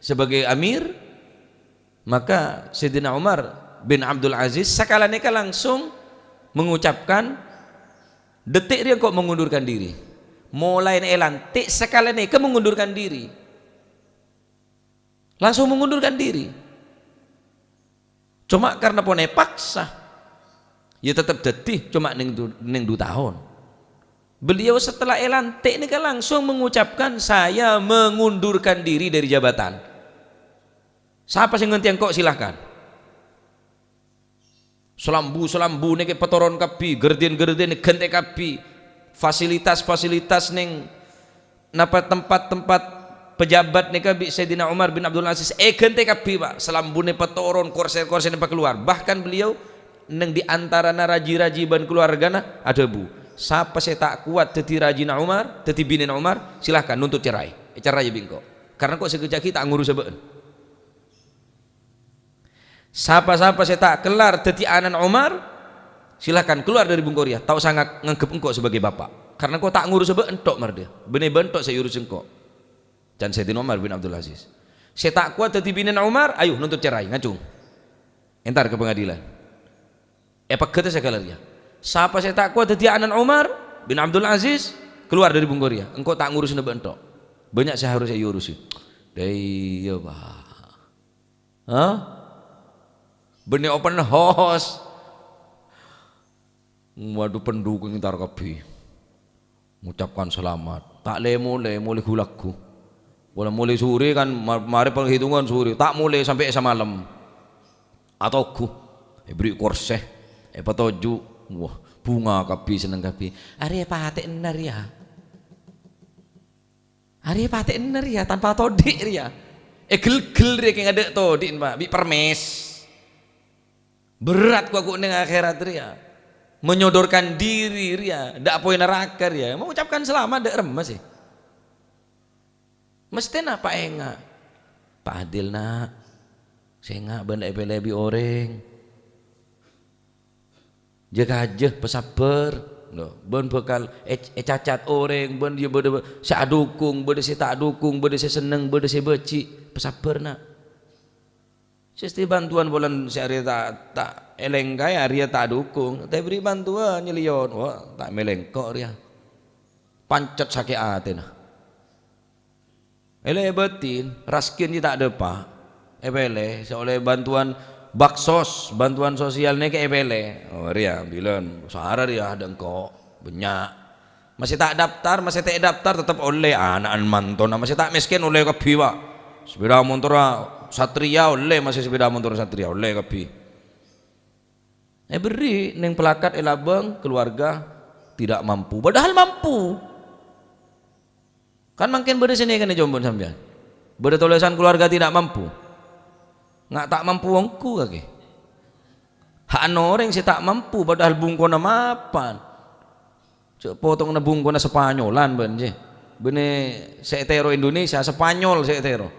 sebagai amir, maka Sayyidina Umar bin Abdul Aziz sakalènèka langsung mengucapkan, "Detik rèya engko' mengundurkan diri." Molaèna èlantik, sakalènèka mengundurkan diri. Langsung mengundurkan diri. Cuma karena pon èpaksa, ya tetep dhâddhi, cuma neng du-, neng du taon. Beliau setelah èlantik nèka langsung mengucapkan, "Saya mengundurkan diri dari jabatan." Sapa sè ngghântèyè engko', silahkan. Salambu-salambu nèka èpatoron kabbhi, gardin-gardin èghântè kabbhi, fasilitas-fasilitas neng napa tempat-tempat pejabat nèka bi' Sayyidina Umar bin Abdul Aziz èghântè kabbhi, Pak. Salambuna èpatoron, korsè-korsèna èpakalowar. Bahkan beliau neng di antarana raji-raji bân kaluwargana adhâbu, "Sapa sè ta' kowat dhâddhi rajina Umar, dhâddhi binèna Umar, silahkan nuntut cerai. Ècerai bi' engko'. Karena engko' sakejjhâ' ghi' ta' ngurus abâ'na." "Sapa-sapa sè ta' kellar dhâddhi ana'na Umar, silakan keluar dari bungko rèya. Ta' osa nga-, nganggep engko' sebagai bapa'. Karena engko' ta' ngurus bâ' entok, mar dhiyâ. Bânnè bâ' entok sè èurus engko'." Can Sayyidina Umar bin Abdul Aziz. "Sè ta' kowat dhâddhi binèna Umar, ayo nuntut cerai, ngacung. Entar ka pengadilan." Èpegghât sakalè rèya. "Sapa sè ta' kowat dhâddhi ana'na Umar bin Abdul Aziz, keluar dari bungko rèya. Engko' ta' ngurusana bâ' entok. Bânnya' sè harus èurusi." Dâ' iyâ, Pak. Hah? Bânnè open house. Waduh, pendukung entar kabbhi. Ngucapkan selamat. Ta' lè-molè, molè ghu-lagghu. Pola molè sore kan, ma-, marè penghitungan sore. Ta' molè sampè' samalem. Atoghu. Èberri' korsè. Èpatoju'. Wah, bhunga kabbhi, senneng kabbhi. Arèya patè'na rèya. Arèya patè'na rèya, tanpa todi' rèya. Ègel-gel rèya kèng adâ' todi'na, Pak, bi' permès. Berat kowa neng akhèrat rèya. Menyodorkan diri rèya, dâ' apoy naraka rèya. Mengucapkan selamat dâ' remma sè. Mesthèna paènga'. Pak Adil, na'. Sènga' bân èpèlè bi' orèng. Jâ-kajâ, pasabbhâr, lho, bân bhâkal è-, ècacat orèng, bân iyâ bâdâ sè adukung, bâdâ sè ta' adukung, bâdâ sè senneng, bâdâ sè bâji', pasabbhâr, na'. Sè bântowan polana sè arèya ta', ta' èlèngkaè, arèya ta' adukung, ta' èberri' bântowan nyèlèyon, wah, ta' mèlèngko' rèya. Pancet sakè' atèna. Èlè bâtin, raskin jiyâ ta' dâpa'. Èpèlè, sè ollè bântowan baksos, bântowan sosial nèka èpèlè. Oh, rèya, bilân, sara rèya, adâ' engko', bânnya'. Masè ta' daftar, masè ta' daftar, tetep ollè, ana'na mantona, masè ta' mèskèn ollè kabbhi, Pak. Sepeda motorra Satria ollè, masè sepeda motor Satria ollè kabbhi. Èberri' neng plakat è labâng, keluarga tidak mampu. Padahal mampu. Kan mangkèn bâdâ sè nèkana jhâ' mon sampèyan. Bâdâ tolèsan keluarga tidak mampu. Nga' ta' mampu ongghu kakè. Ha'na orèng sè ta' mampu padahal bungkona mapan. Jhâ' potonganna bungkona Spanyolan bân jiyâ. Bânnè sè ètèro Indonesia, Spanyol sè ètèro.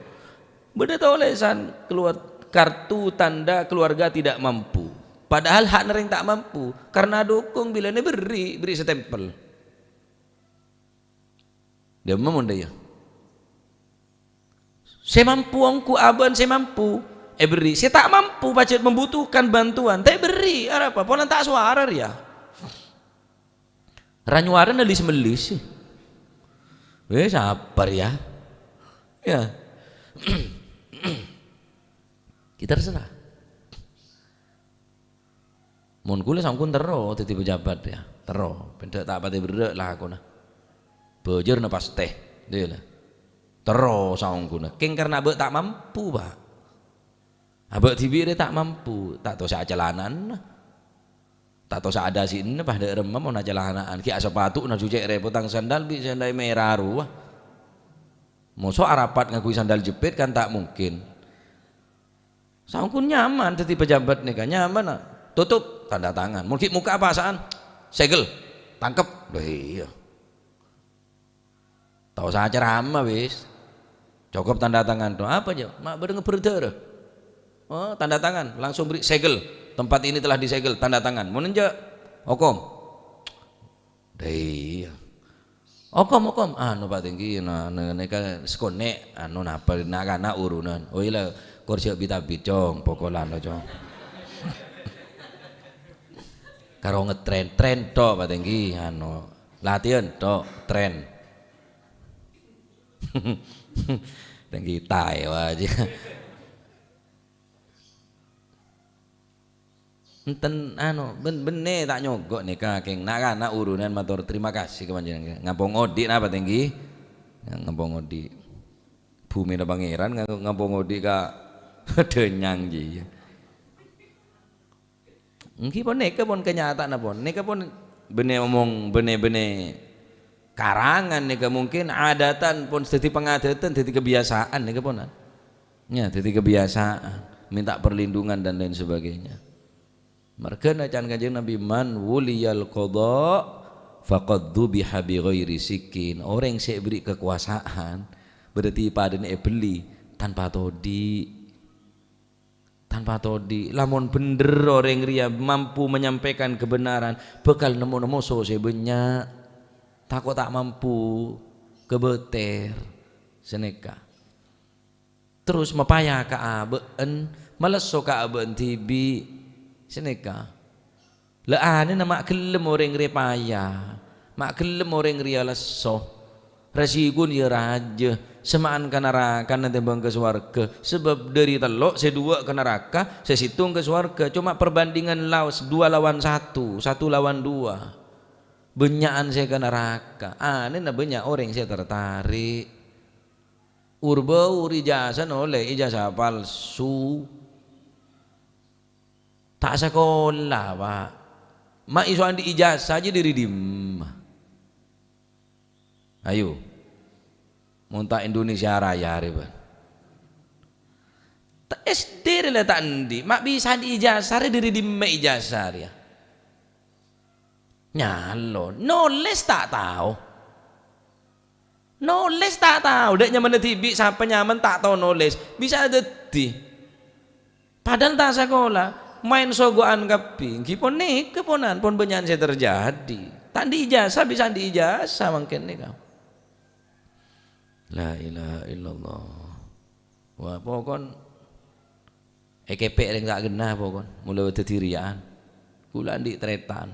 Bâdâ tolèsan keluar kartu tanda keluarga tidak mampu. Padahal ha'na orèng ta' mampu. Karena dukung bilâna èberri', berri' stempel. Dâmma mon dâ' iyâ. Sè mampu ongghu abâ'na sè mampu èberri'. Sè ta' mampu pajhât membutuhkan bantuan, ta' èberri'. Arapa? Polana ta' sowara rèya. Ra-nyowarana lis-mellis. Weh, sabar ya. Ya. Kita terserah. Mon kaulâ saongghuna terro dhâddhi pejabat, ya, terro. Bhendhâ ta' patè berrâ' lakona. Bhâjârna pastè, iyâ la. Terro saongghuna. Kèng karna abâ' ta' mampu, Pak. Abâ' dhibi' rè ta' mampu, ta' tosa acalana'ana. Ta' tosa adhâsi'ana, pas dâ' remma mon acalana'an. Ghi' asapatu'na jhu cè' rèpotang sandal bi' sandal mèra rowa. Moso arapat ngangghuy sandal jepit kan ta' mungkin. Saongghuna nyaman dhâddhi pejabat nèka, nyaman, a. Tutup, tanda tangan. Mon ghi' mokka' apasa'an, segel, tangkep. Lho, iyâ. Ta' osa ceramah, wis. Cokop tanda tangan. Tuh, apa, jâ? Ma' bâdâ ngebbhâr dârâ. Oh, tanda tangan, langsung beri segel. Tempat ini telah disegel, tanda tangan. Mon enjâ', okom. Dâ' iyâ. Okom, okom. Anu, Pak Tèngghi, na-, na-, nèka sakonè', anu, napa, na'-kana' urunan. Oh, iyâ la, kor jhâ' bit-abit, Cong. Pokolan, Cong. Karo ngetren, tren tok, Pak Tèngghi, anu, latihan tok, tren. Tèngghi taè, wah, jiyâ. Enten, anu, ben-, bânnè ta' nyogo' nèka, kèng na'-kana' urunan mator terima kasih ka panjhennengngan. Ngampong odi' napa, Tèngghi? Ngampong odi'. Bhumina Pangèran nga-, ngampong odi' ka dânyang, jiyâ. Èngghi pon nèka pon kanyataanna pon. Nèka pon bânnè omong, bânnè-bânnè karangan nèka mungkin adatan pon dhâddhi pangadatan, dhâddhi kabiyasaan nèka pon. Ya, dhâddhi kabiyasaan, minta perlindungan dan lain sebagainya. Marghâna can Kanjeng Nabi, "Man wuliyal qadha faqad dzubiha bi ghairi sikkin." Orèng sè èberri' kakowasaèn berarti padâna èbellè tanpa todi'. Tanpa todi', lamon bhendher orèng rèya mampu menyampaikan kebenaran, bhâkal nemmo moso sè bânnya'. Tako' ta' mampu kabâter sanèka. Terros mapaya ka abâ'na, malesso ka abâ'na dhibi' sanèka. La anèna ma' ghellem orèng rèya paya, ma' ghellem orèng rèya lesso. Rasikona ya rajâ, sè ma'an ka naraka tèmbhâng ka sowarghâ, sabâb dhâri tello' sè duwâ' ka naraka, sè sèttong ka sowarghâ. Coma perbandingan laos dua lawan satu, satu lawan dua. Bânnya'an sè ka naraka, anèna bânnya' orèng sè tertarik. Ur-bâur ijazah nolè ijazah palsu. Ta' sakola, Pa'. Ma' iso andi' ijazah jâ' dhâri dimma? Ayo. Mon ta' Indonesia Raya rèya, Pa'. Ta-, S D rèya la ta' andi', ma' bisa andi' ijazah rèya dhâri dimma ijazah rèya? Nyalon, nolès ta' tao. Nolès ta' tao, dâ' nyamana dhibi' sapa nyamana ta' tao nolès, bisa dhâddhi. Padahal ta' sakola, maèn sogo'an kabbhi. Èngghi ponèka, ponan, pon bânnya'an sè terjadi. Ta' andi' ijazah, bisa andi' ijazah mangkèn nèka. La ilaha illallah. Wah, pokon èkèpè' rèng ta' ghenna, pokon. Mula dhâddhi rèya'an. Kaulâ andi' tarètan.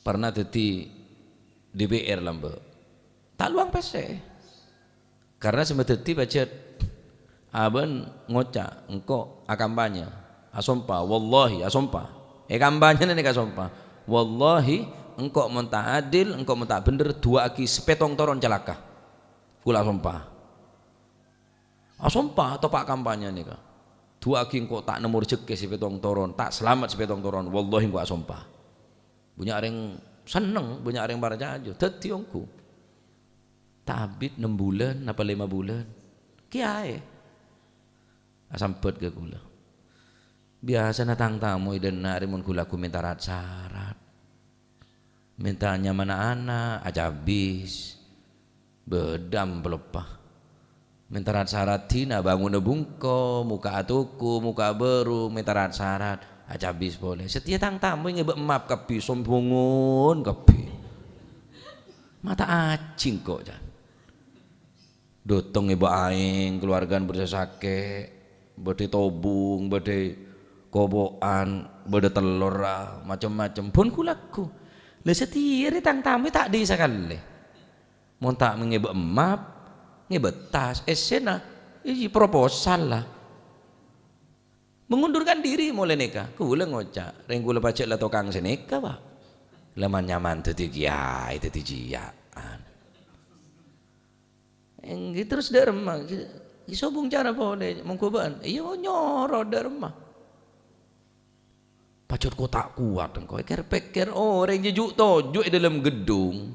Pernah dhâddhi D P R lambâ'. Ta' lowang pèssè. Karna sè madhâddhi pajhât abâ'na ngoca', "Engko' akampanye, asompa, wallahi, asompa." Èkampanyena nèka asompa, "Wallahi, engko' mon ta' adil, engko' mon ta' bhendher, duwâ'aghi sapèttong toron calaka. Kaulâ asompa." Asompa teppa' kampanye nèka. "Duwâ'aghi engko' ta' nemmo rejhekkè sapèttong toron, ta' salamet sapèttong toron, wallahi engko' asompa." Bânnya' rèng senneng, bânnya' rèng parcajâ. Dhâddhi ongghu. Ta' abit nem bulân apa lèma bulân. Kèyaè. Asambhât ka kaulâ. Biyasana tang tamoy dâ' enna' rèya mon ghu-lagghu mènta rat-sarat. Mènta nyamana ana', acabis. Bâdâ ampleppa. Mènta rat-sarat dinah, bângona bungko, mokka'a toko, mokka'a bârung, mènta rat-sarat, acabis polè. Satèya tang tamoy ngèbâ map kabbhi, sombongon kabbhi. Mata ajing ko', can. Dâteng ngèbâ aèng, kalowargana bâdâ sè sakè', bâdâ tobung, bâdâ kobo'an, bâdâ tellorra, macem-macem. Bân ghu-lagghu. La satèya rè tang tamoy ta' dâri sakalè. Mon ta' ngèbâ map, ngèbâ tas, èssèna, iyâ, proposal la. Mengundurkan diri molaè nèka. Kaulâ ngoca', "Rèng kaulâ pajhât la tokang sè nèka, Pa'. La man-nyaman dhâddhi kèyaè, dhâddhi jiya'an." Èngghi terros dâ' remma, ghi-, ghi sobung cara polè, mongghu bâ'na. Iyâ, nyoro dâ' remma. Pajhât ko' ta' kowat engko'. Kèr-pèkkèr orèng jâ' ju'-toju' è dâlem geddhung,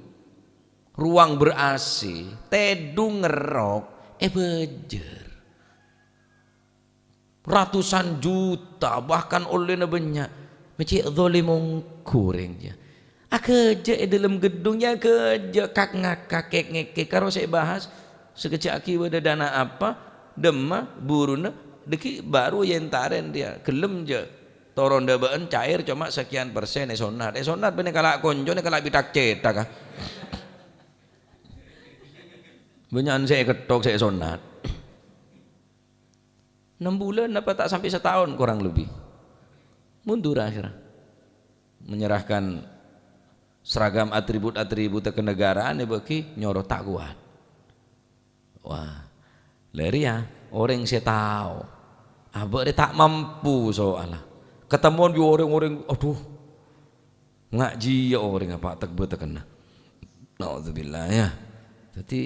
ruang ber-A C, tèdung ngerrok, èbâjâr. Ratusan juta, bahkan ollèna bânnya'. Mè' cè' dholim ongghu orèng jâ. Aghâjâ' è dâlem geddhung, yâ aghâjâ', kak-ngakak, kèk-ngèkèk, karo sè èbahas. Sakejjhâ' aghi' bâdâ dana apa, dâmma, buruna, dhâggi' baru èntarè dhiyâ. Ghellem jâ. Toron dâ' bâ'na cair coma sekian persen èsonnat. Èsonnat bânnè kala' koncona kala' bithak cèthak, ah. Bânnya'an sè èketthok sè èsonnat. Enam bulan apa ta' sampè' sataon kurang lebbi. Mundur akhirnya. Menyerahkan seragam atribut-atribut kenegaraan èbâghi nyoro ta' kowat. Wah, la rèya orèng sè tao. Abâ' rè ta' mampu soalla. Katemmowan bi' orèng-orèng, adhu, nga' jiyâ orèng apa tèk-bâtèkkenna. Naudzubillah, yâ. Dhâddhi,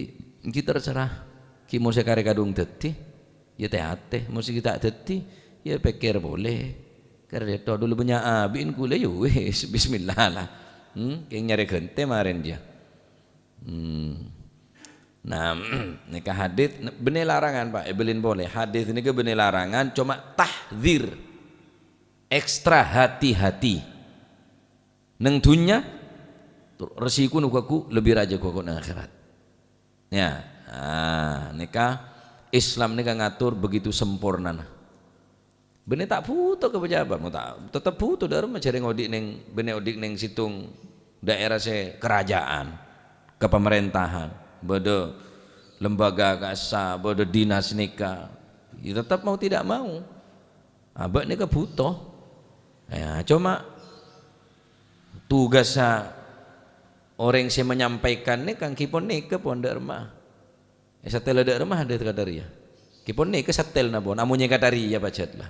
ghi' terserah. Ghi' mon sè karè kadhung dhâddhi, yâ tè-atè. Mon sè ghi' ta' dhâddhi, yâ pèkkèr polè. Karè rèto' dhulu bânnya' abi'in kulâ, yâ wis, bismillah la. Hmm, kèng nyarè ghântè marèn jiyâ. Hmm. Nah, nèka hadits, bânnè larangan, Pa', èbâlin polè. Hadits nèka bânnè larangan, coma tahdzir. Ekstra hati-hati. Neng dhunnya, resikona ghu-lagghu lebbi rajâ ghu-lagghu neng akhèrat. Ya, ah, nèka Islam nèka ngatur begitu sempurnana. Bânnè ta' bhuto ka pejabat, mon ta', tetep bhuto, dhâ' remma jhâreng odi' neng, bânnè odi' neng sèttong daerah sè kerajaan, kepemerentahan, bâdâ lembaga kassa, bâdâ dinas nèka, ya tetep mau tidak mau, abâ' nèka bhuto. Ya, coma tugassa orèng sè menyampaikan nèka èngghi pon nèka pon dhâ' remma. È, satèlla dhâ' remma hadâ ka dhâ' rèya. Èngghi pon nèka satèlla pon, amonyè ka dhâ' rèya pajhât la.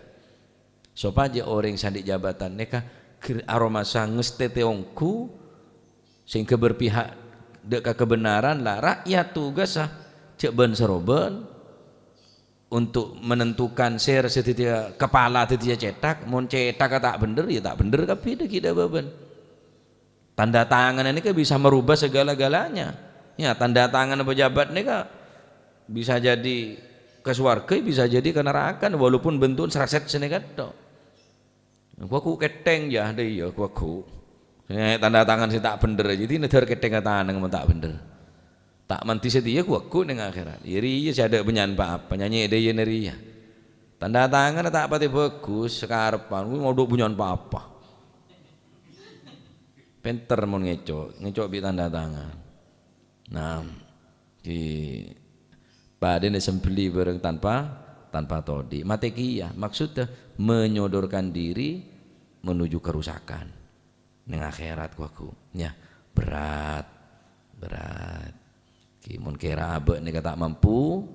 Sopajâ orèng sè andi' jabatan nèka ger-, aromasa ngastètè ongghu sehingga berpihak dhâ' ka kebenaran la, rakyat tugassa jhâ' bân-sarobân untuk menentukan sèra sè dhâddhiyâ kepala, dhâddhiyâ cèthak. Mon cèthakka ta' bhendher, ya ta' bhendher kabbhi dhâggi' dhâ-bâbân. Tanda tangan nèka bisa merubah segala-galanya. Ya, tanda tangan pejabat nèka bisa jadi ka sowarga, bisa jadi ka naraka, walaupun bentu'na sraset sanèka tok. Ghu-, ghu kèthèng, ya, dhâ' iyâ, ghu-, ghu. Sè tanda tangan sè ta' bhendher, jadi nedhâr kèthèng ka tanang mon ta' bhendher. Ta' mandhi satèya ghu-, ghu neng akhèrat. Iyâ rèya sè adâ' bânnya'an pa-apa, nyanyè dhâ' iyâ nè rèya. Tanda tangan ta' patè bhâghus, sakarebbhân, ghu ngodhu' bânnya'an pa-apa. Pènter mon ngèco', ngèco' bi' tanda tangan. Nah, di padâna sembelli bhâreng tanpa, tanpa todi'. Matè kèya, maksudnya menyodorkan diri menuju kerusakan. Neng akhèrat, ghu-, ghu. Ya, berat. Berat. Ki, mon kèra abâ' nèka ta' mampu,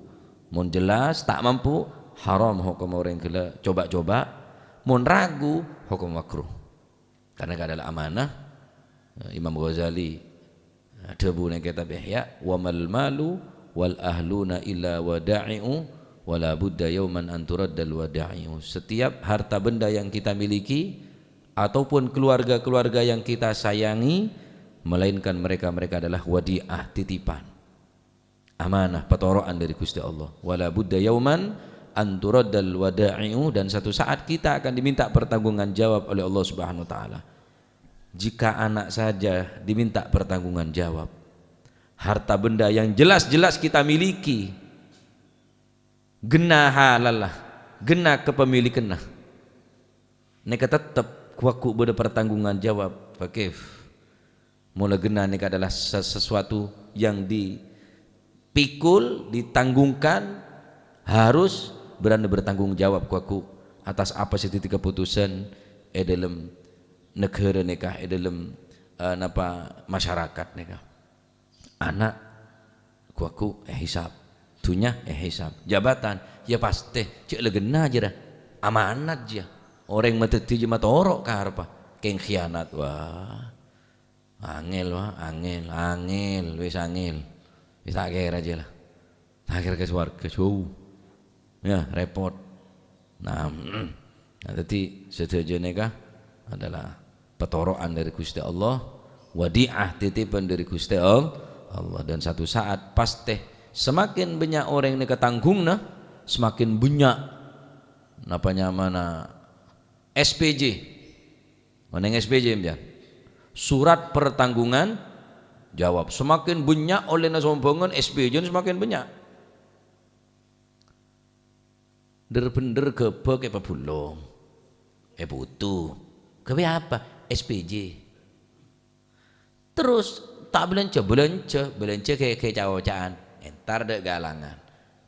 mon jelas ta' mampu, haram hokom orèng ghellâ' coba-coba, mon ragu, hokom makruh. Karena nèka adalah amanah. Eh, Imam Ghazali, eh, dhâbu neng kitab Ihya, "Wa mal malu wal ahluna illa wada'i'u, wa la budda yauman an turaddal wada'i'u." Setiap harta benda yang kita miliki ataupun keluarga-keluarga yang kita sayangi, melainkan mereka-mereka adalah wadi'ah, titipan. Amanah, petoro'an dari Gusti Allah. "Wala budda yauman an turaddal wada'i'u," dan satu saat kita akan diminta pertanggungjawaban oleh Allah Subhanahu wa Ta'ala. Jika anak saja diminta pertanggungjawaban, harta benda yang jelas-jelas kita miliki, ghenna halalla, ghenna kepemilikanna. Nèka tettep ghu-, ghu bâdâ pertanggungjawaban. Fa kaif? Mola ghenna nèka adalah se-, sesuatu yang dipikul, ditanggungkan, harus berani bertanggung jawab ghu-, ghu atas apa sè dhâddhi keputusan è dâlem naghârâ nèka, è dâlem, eh, napa, masyarakat nèka. Ana', ghu-, ghu èhisab. Dhunnya èhisab. Jabatan, ya pastè, jhâ' la ghenna jârèya. Amanat jâ. Orèng madhâddhi jâ matoro' karebbhâ. Kèng khianat, wah. Angèl, wah, angèl, angèl, wis angèl. Wis ta' kèra jâ la. Ta' kèra ka sowarga, jhâu. Ya, repot. Nah, mm. Nah, dhâddhi sadhâjâ nèka adalah petoro'an dari Gusti Allah, wadi'ah, titipan dari Gusti All-, Allah. Dan satu saat pastè semakin bânnya' orèng nèka tanggungnga, semakin bânnya', napa nyamana, S P J. Onèng S P J, sampèyan? Surat pertanggungan jawab. Semakin bânnya' ollèna sombhângan, S P J semakin bânnya'. Dhâr-bhendhâr ghâbâ kè pabulong. È butu. Ghâbây apa? S P J. Terros ta' bâlânjhâ, bâlânjhâ, bâlânjhâ ghè-, ghè ca'-oca'an. Entar dâ' galangan.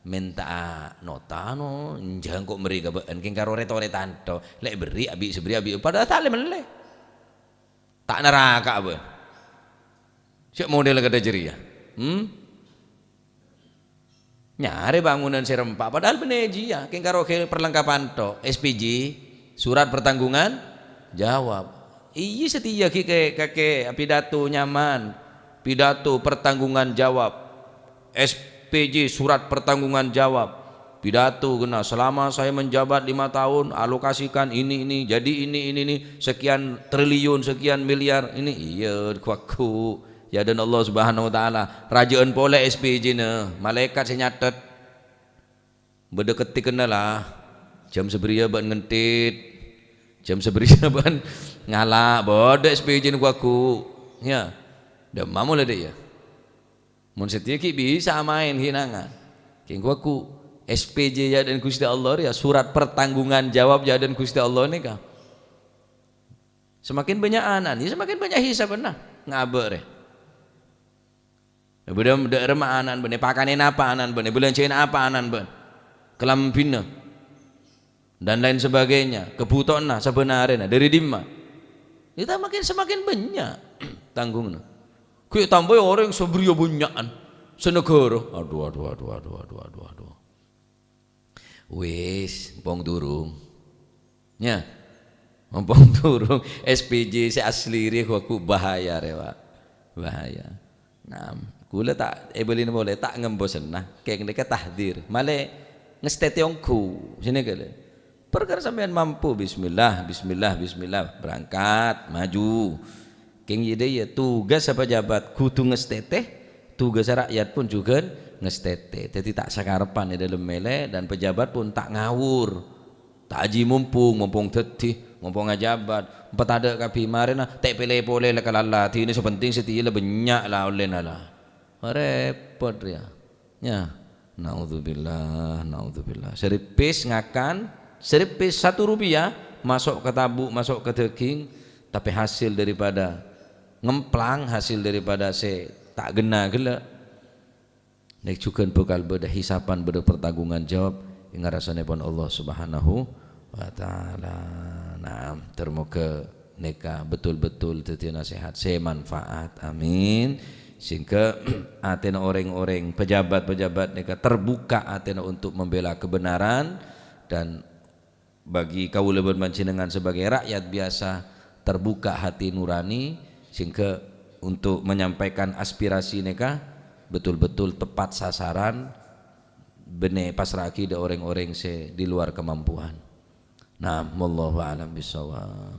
Mènta'a nota, no, enjâ' engko' mèrè ka bâ'ân, kèng karo rè-torè tanto. Lè' bèrri', abi' sè bèrri', abi', padahal ta' lè-mellè. Ta' naraka, bâ'ân. Sè model kadhâ' jârèya. Hmm? Nyarè bangunan sè rempa', padahal bânnè jiyâ, kèng karo ghè perlengkapan tok, S P J, surat pertanggungan jawab. Iyâ, satèya ghi' kè-, kè-, kè-, pidato nyaman, pidato pertanggungan jawab, S P J, surat pertanggungan jawab, pidato kèna, "Selama saya menjabat lima tahun, alokasikan ini, ini, jadi ini, ini, ini, sekian triliun, sekian miliar." Ini, iyâ, ghu-, ghu. Ya, dan Allah Subhanahu wa Ta'ala, rajâ'ân polè S P J-na, malaèkat sè nyathet. Bâdâ kettikanna la, jam sabâriyâ bâ'ân ngentit, jam sabâriyâ bâ'ân ngala', bâdâ S P J-na ghu-, ghu. Ya, dâmma molè dâ' iyâ. Mon satèya ghi' bisa maèn hinangan. Kèng ghu-, ghu, S P J yâ dhân Ghustè Allah rèya, surat pertanggungan jawab yâ dhân Ghustè Allah nèka. Semakin bânnya' ana'na, yâ semakin bânnya' hisabbhâ, ngabâ' rè. Bâdâ dâ' remma ana'na bâ'na, èpakanè napa ana'na bâ'na, èbâlânjhâi napa ana'na bâ'na, kalambhina, dan lain sebagainya, kabhutowanna sabân arèna, dâri dimma. Kita makin, semakin bânnya' tanggunganna. Ghi' tambâi orèng sè bâriyâ bânnya'an, sanagara. Adu, adu, adu, adu, adu, adu, adu. Wis, empong durung. Yâ. Empong durung. S P J sè asli rè, wah, ghu bahaya rè, Pak. Bahaya. Nah, kaulâ ta' èbâlina polè, ta' ngembosenna. Kèng nèka tahdzir. Malè ngastètè ongghu. Sènè kalè. Parkara sampèyan mampu, bismillah, bismillah, bismillah. Berangkat, maju. Kèng yâ dâ' iyâ, tugas pejabat kodhu ngastètè, tugas rakyat pon jhughân ngastètè. Dhâddhi ta' sakarebbhân è dâlem mèlè, dan pejabat pon ta' ngawur. Ta' ajiyâ mompong, mompong dhâddhi, mompong ajabat. Èpatadâ' kabbhi marèna, ta' pèlè polè la kalala, dhina sè penting satèya la bânnya' la ollèna la. Repot rèya. Yâ, naudzubillah, naudzubillah. Sè rèpès ngakan, sè rèpès satu rupiah, maso' ka tabu', maso' ka dâging, tapè hasil daripada ngemplang, hasil daripada sè ta' ghenna ghellâ'. Nèka jhughân bhâkal bâdâ hisapan, bâdâ pertanggungan jawab è ngarasanèpon Allah Subhanahu wa Ta'ala. Nah, termoga nèka betul-betul dhâddhi nasèhat sè manfaat. Amin. Sehingga atèna orèng-orèng, pejabat-pejabat nèka terbuka atèna untuk membela kebenaran, dan bagi kaulâ bân panjhennengngan sebagai rakyat biasa, terbuka hati nurani, sehingga untuk menyampaikan aspirasi nèka betul-betul tepat sasaran, bânnè èpassra'aghi dâ' orèng-orèng sè di luar kemampuan. Naam, wallahu a'lam bissawab.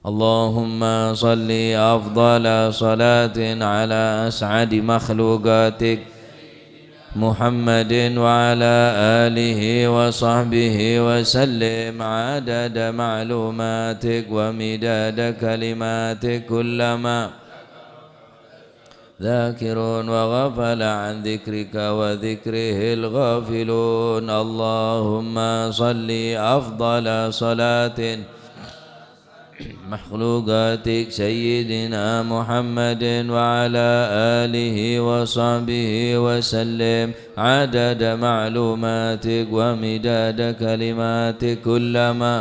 اللهم صل أفضل صلاة على أسعد مخلوقاتك محمد وعلى آله وصحبه وسلم عدد معلوماتك ومداد كلماتك كلما ذاكرون وغفل عن ذكرك وذكره الغافلون. اللهم صل أفضل صلاة مخلوقاتك سيدنا محمد وعلى آله وصحبه وسلم عدد معلوماتك ومداد كلماتك كلما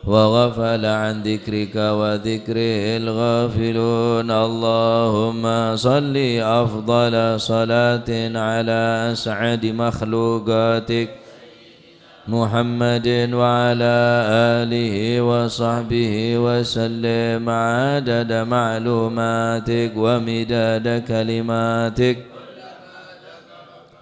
وغفل عن ذكرك وذكره الغافلون. اللهم صل أفضل صلاة على أسعد مخلوقاتك محمد وعلى آله وصحبه وسلم عدد معلوماتك ومداد كلماتك.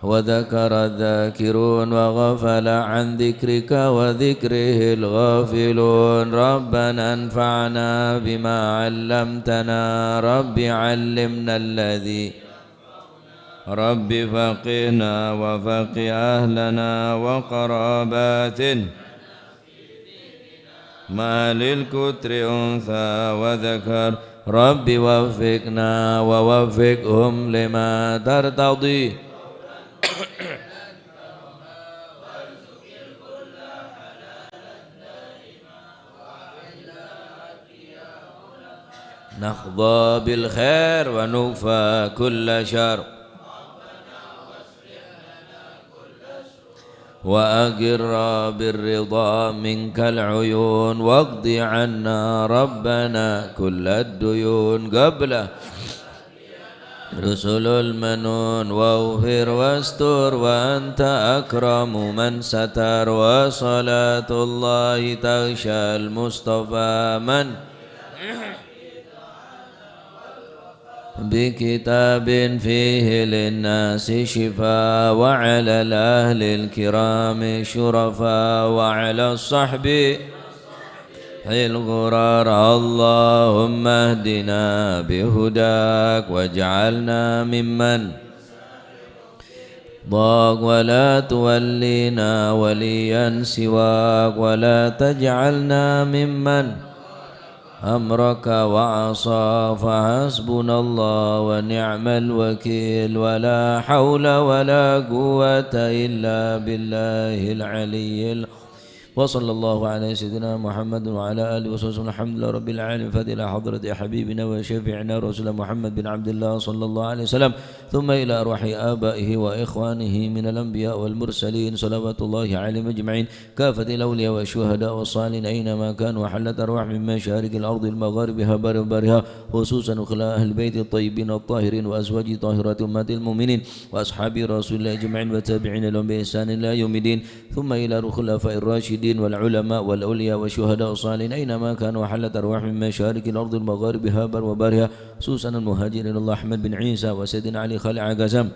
وذكر الذاكرون وغفل عن ذكرك وذكره الغافلون. ربنا انفعنا بما علمتنا. رب علمنا الذي رب فقهنا وفقه أهلنا وقراباتنا ما للكتر أنثى وذكر. رب وفقنا ووفقهم لما ترتضي. نحظى بالخير ونكفى كل شر. وأقر بالرضا منك العيون، واقض عنا ربنا كل الديون قبل رسل المنون، واغفر واستر وأنت أكرم من ستر، وصلاة الله تغشى المصطفى من بكتاب فيه للناس شفاء، وعلى الأهل الكرام الشرفاء، وعلى الصحب الغرر. اللهم اهدنا بهداك واجعلنا ممن ضاق، ولا تولينا وليا سواك، ولا تجعلنا ممن أمرك وعصى، فحسبنا الله ونعم الوكيل، ولا حول ولا قوة إلا بالله العلي العظيم. وصلى الله على سيدنا محمد وعلى آله وصحبه وسلم. الحمد لله رب العالمين. فاتحة إلى حضرة حبيبنا وشفيعنا رسول محمد بن عبد الله صلى الله عليه وسلم، ثم إلى أرواح آبائه وإخوانه من الأنبياء والمرسلين صلوات الله عليهم أجمعين، كافة الأولياء والشهداء والصالحين أينما كانوا، وحلت أرواح من مشارق الأرض ومغاربها وبرها وبحرها، خصوصا خلال أهل البيت الطيبين الطاهرين وأزواج طاهرات أمهات المؤمنين وأصحاب رسول الله أجمعين والتابعين لهم بإحسان إلى يوم الدين، ثم إلى الخلفاء الراشدين والعلماء والأولياء والشهداء والصالحين أينما كانوا، وحلت أرواح من مشارق الأرض ومغاربها وبرها وبحرها، خصوصا المهاجرين إلى الله أحمد بن عيسى وسيدنا علي خليل عكازا.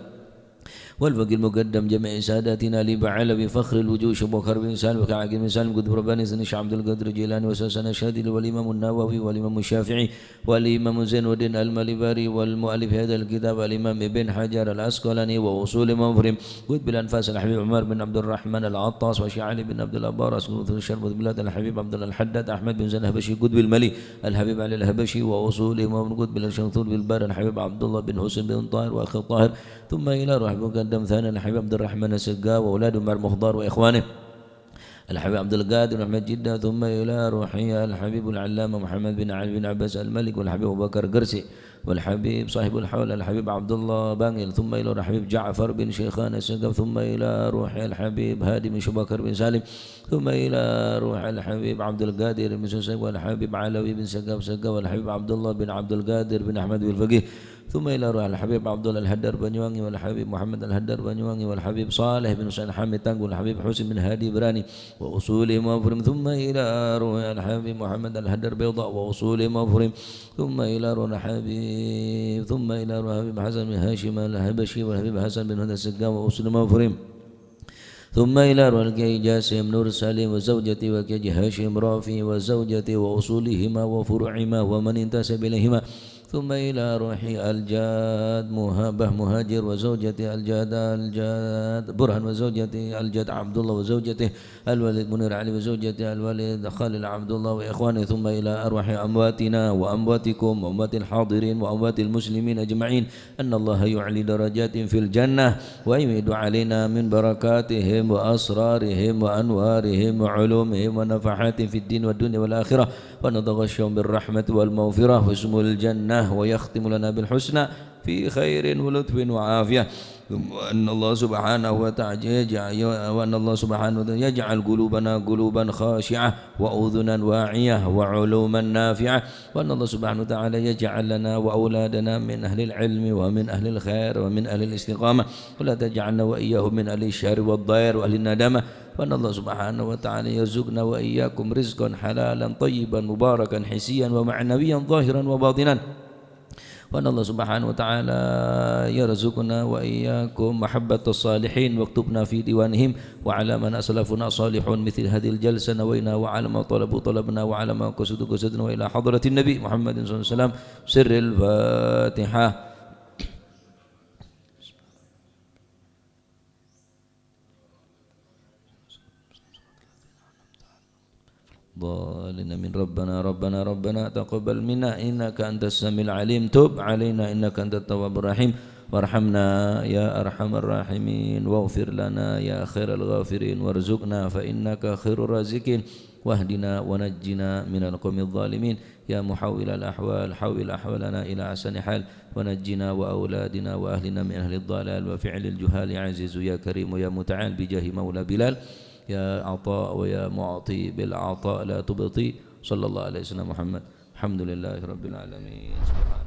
والفقيه المقدم جميع ساداتنا آل بعلوي فخر الوجود شيخ بكر بن سالم وكعب بن سالم قطب رباني سيدنا الشيخ عبد القادر الجيلاني وسلسلة الشاذلي والإمام النووي والإمام الشافعي والإمام زين الدين المالباري والمؤلف هذا الكتاب الإمام ابن حجر العسقلاني وأصول مفرم قطب الأنفاس الحبيب عمر بن عبد الرحمن العطاس والشيخ علي بن عبد الله بارس قطب الشرق البلاد الحبيب عبد الله الحداد أحمد بن زين الحبشي قطب المالي الحبيب علي الحبشي وأصول مفرم قطب الشمس قطب البحر الحبيب عبد الله بن حسين بن طاهر وأخي الطاهر، ثم إلى روح المقدم ثاني الحبيب عبد الرحمن السقا وأولاده عمر مخضار وإخوانه الحبيب عبد القادر أحمد جدة، ثم إلى روح الحبيب العلامة محمد بن علي بن عباس المالك والحبيب أبو بكر قرسي والحبيب صاحب الحول الحبيب عبد الله بانقل، ثم إلى روح الحبيب جعفر بن شيخان السقا، ثم إلى روح الحبيب هادي بن شبكر بن سالم، ثم إلى روح الحبيب عبد القادر بن سوسن والحبيب علوي بن سقا سقا والحبيب عبد الله بن عبد القادر بن أحمد بالفقيه، ثم إلى روح الحبيب عبد الله الحدار بنيوانقي والحبيب محمد الحدار بنيوانقي والحبيب صالح بن حسين حامد تانقو والحبيب حسين بن هادي براني وأصول مفرم، ثم إلى روح الحبيب محمد الحدار بيضاء وأصول مفرم، ثم إلى روح الحبيب، ثم إلى روح الحبيب حسن بن هاشم الحبشي والحبيب حسن بن هدى السقا وأصول مفرم. ثم إلى روح الكي جاسم نور سليم وزوجته وكي هاشم رافي وزوجته وأصولهما وفروعهما ومن انتسب إليهما. ثم إلى روح الجاد مهابة مهاجر وزوجته الجاد الجاد برهان وزوجته الجاد عبد الله وزوجته الوالد منير علي وزوجته الوالد خليل عبد الله وإخوانه. ثم إلى أرواح أمواتنا وأمواتكم وأموات الحاضرين وأموات المسلمين أجمعين. أن الله يعلي درجاتهم في الجنة ويمد علينا من بركاتهم وأسرارهم وأنوارهم وعلومهم ونفحاتهم في الدين والدنيا والآخرة، ونتغشاهم بالرحمة والمغفرة واسم الجنة، ويختم لنا بالحسنى في خير ولطف وعافية. وأن الله سبحانه وتعالى يجعل، وأن الله سبحانه وتعالى يجعل قلوبنا قلوبا خاشعة وأذنا واعية وعلوما نافعة، وأن الله سبحانه وتعالى يجعل لنا وأولادنا من أهل العلم ومن أهل الخير ومن أهل الاستقامة، ولا تجعلنا وإياهم من أهل الشر والضير وأهل الندامة، وأن الله سبحانه وتعالى يرزقنا وإياكم رزقا حلالا طيبا مباركا حسيا ومعنويا ظاهرا وباطنا. وأن الله سبحانه وتعالى يرزقنا وإياكم محبة الصالحين واكتبنا في ديوانهم، وعلى من أسلفنا صالحون مثل هذه الجلسة نوينا، وعلى ما طلبوا طلبنا، وعلى ما قصدوا قصدنا، وإلى حضرة النبي محمد صلى الله عليه وسلم. سر الفاتحة. الضالين. آمين. ربنا، ربنا، ربنا تقبل منا إنك أنت السميع العليم، تب علينا إنك أنت التواب الرحيم، وارحمنا يا أرحم الراحمين، واغفر لنا يا خير الغافرين، وارزقنا فإنك خير الرازقين، واهدنا ونجنا من القوم الظالمين. يا محول الأحوال، حول أحوالنا إلى أحسن حال، ونجنا وأولادنا وأهلنا من أهل الضلال وفعل الجهال، يا عزيز يا كريم يا متعال، بجاه مولى بلال، يا عطاء ويا معطي بالعطاء لا تبطي. صلى الله على سيدنا محمد. الحمد لله رب العالمين. سبحان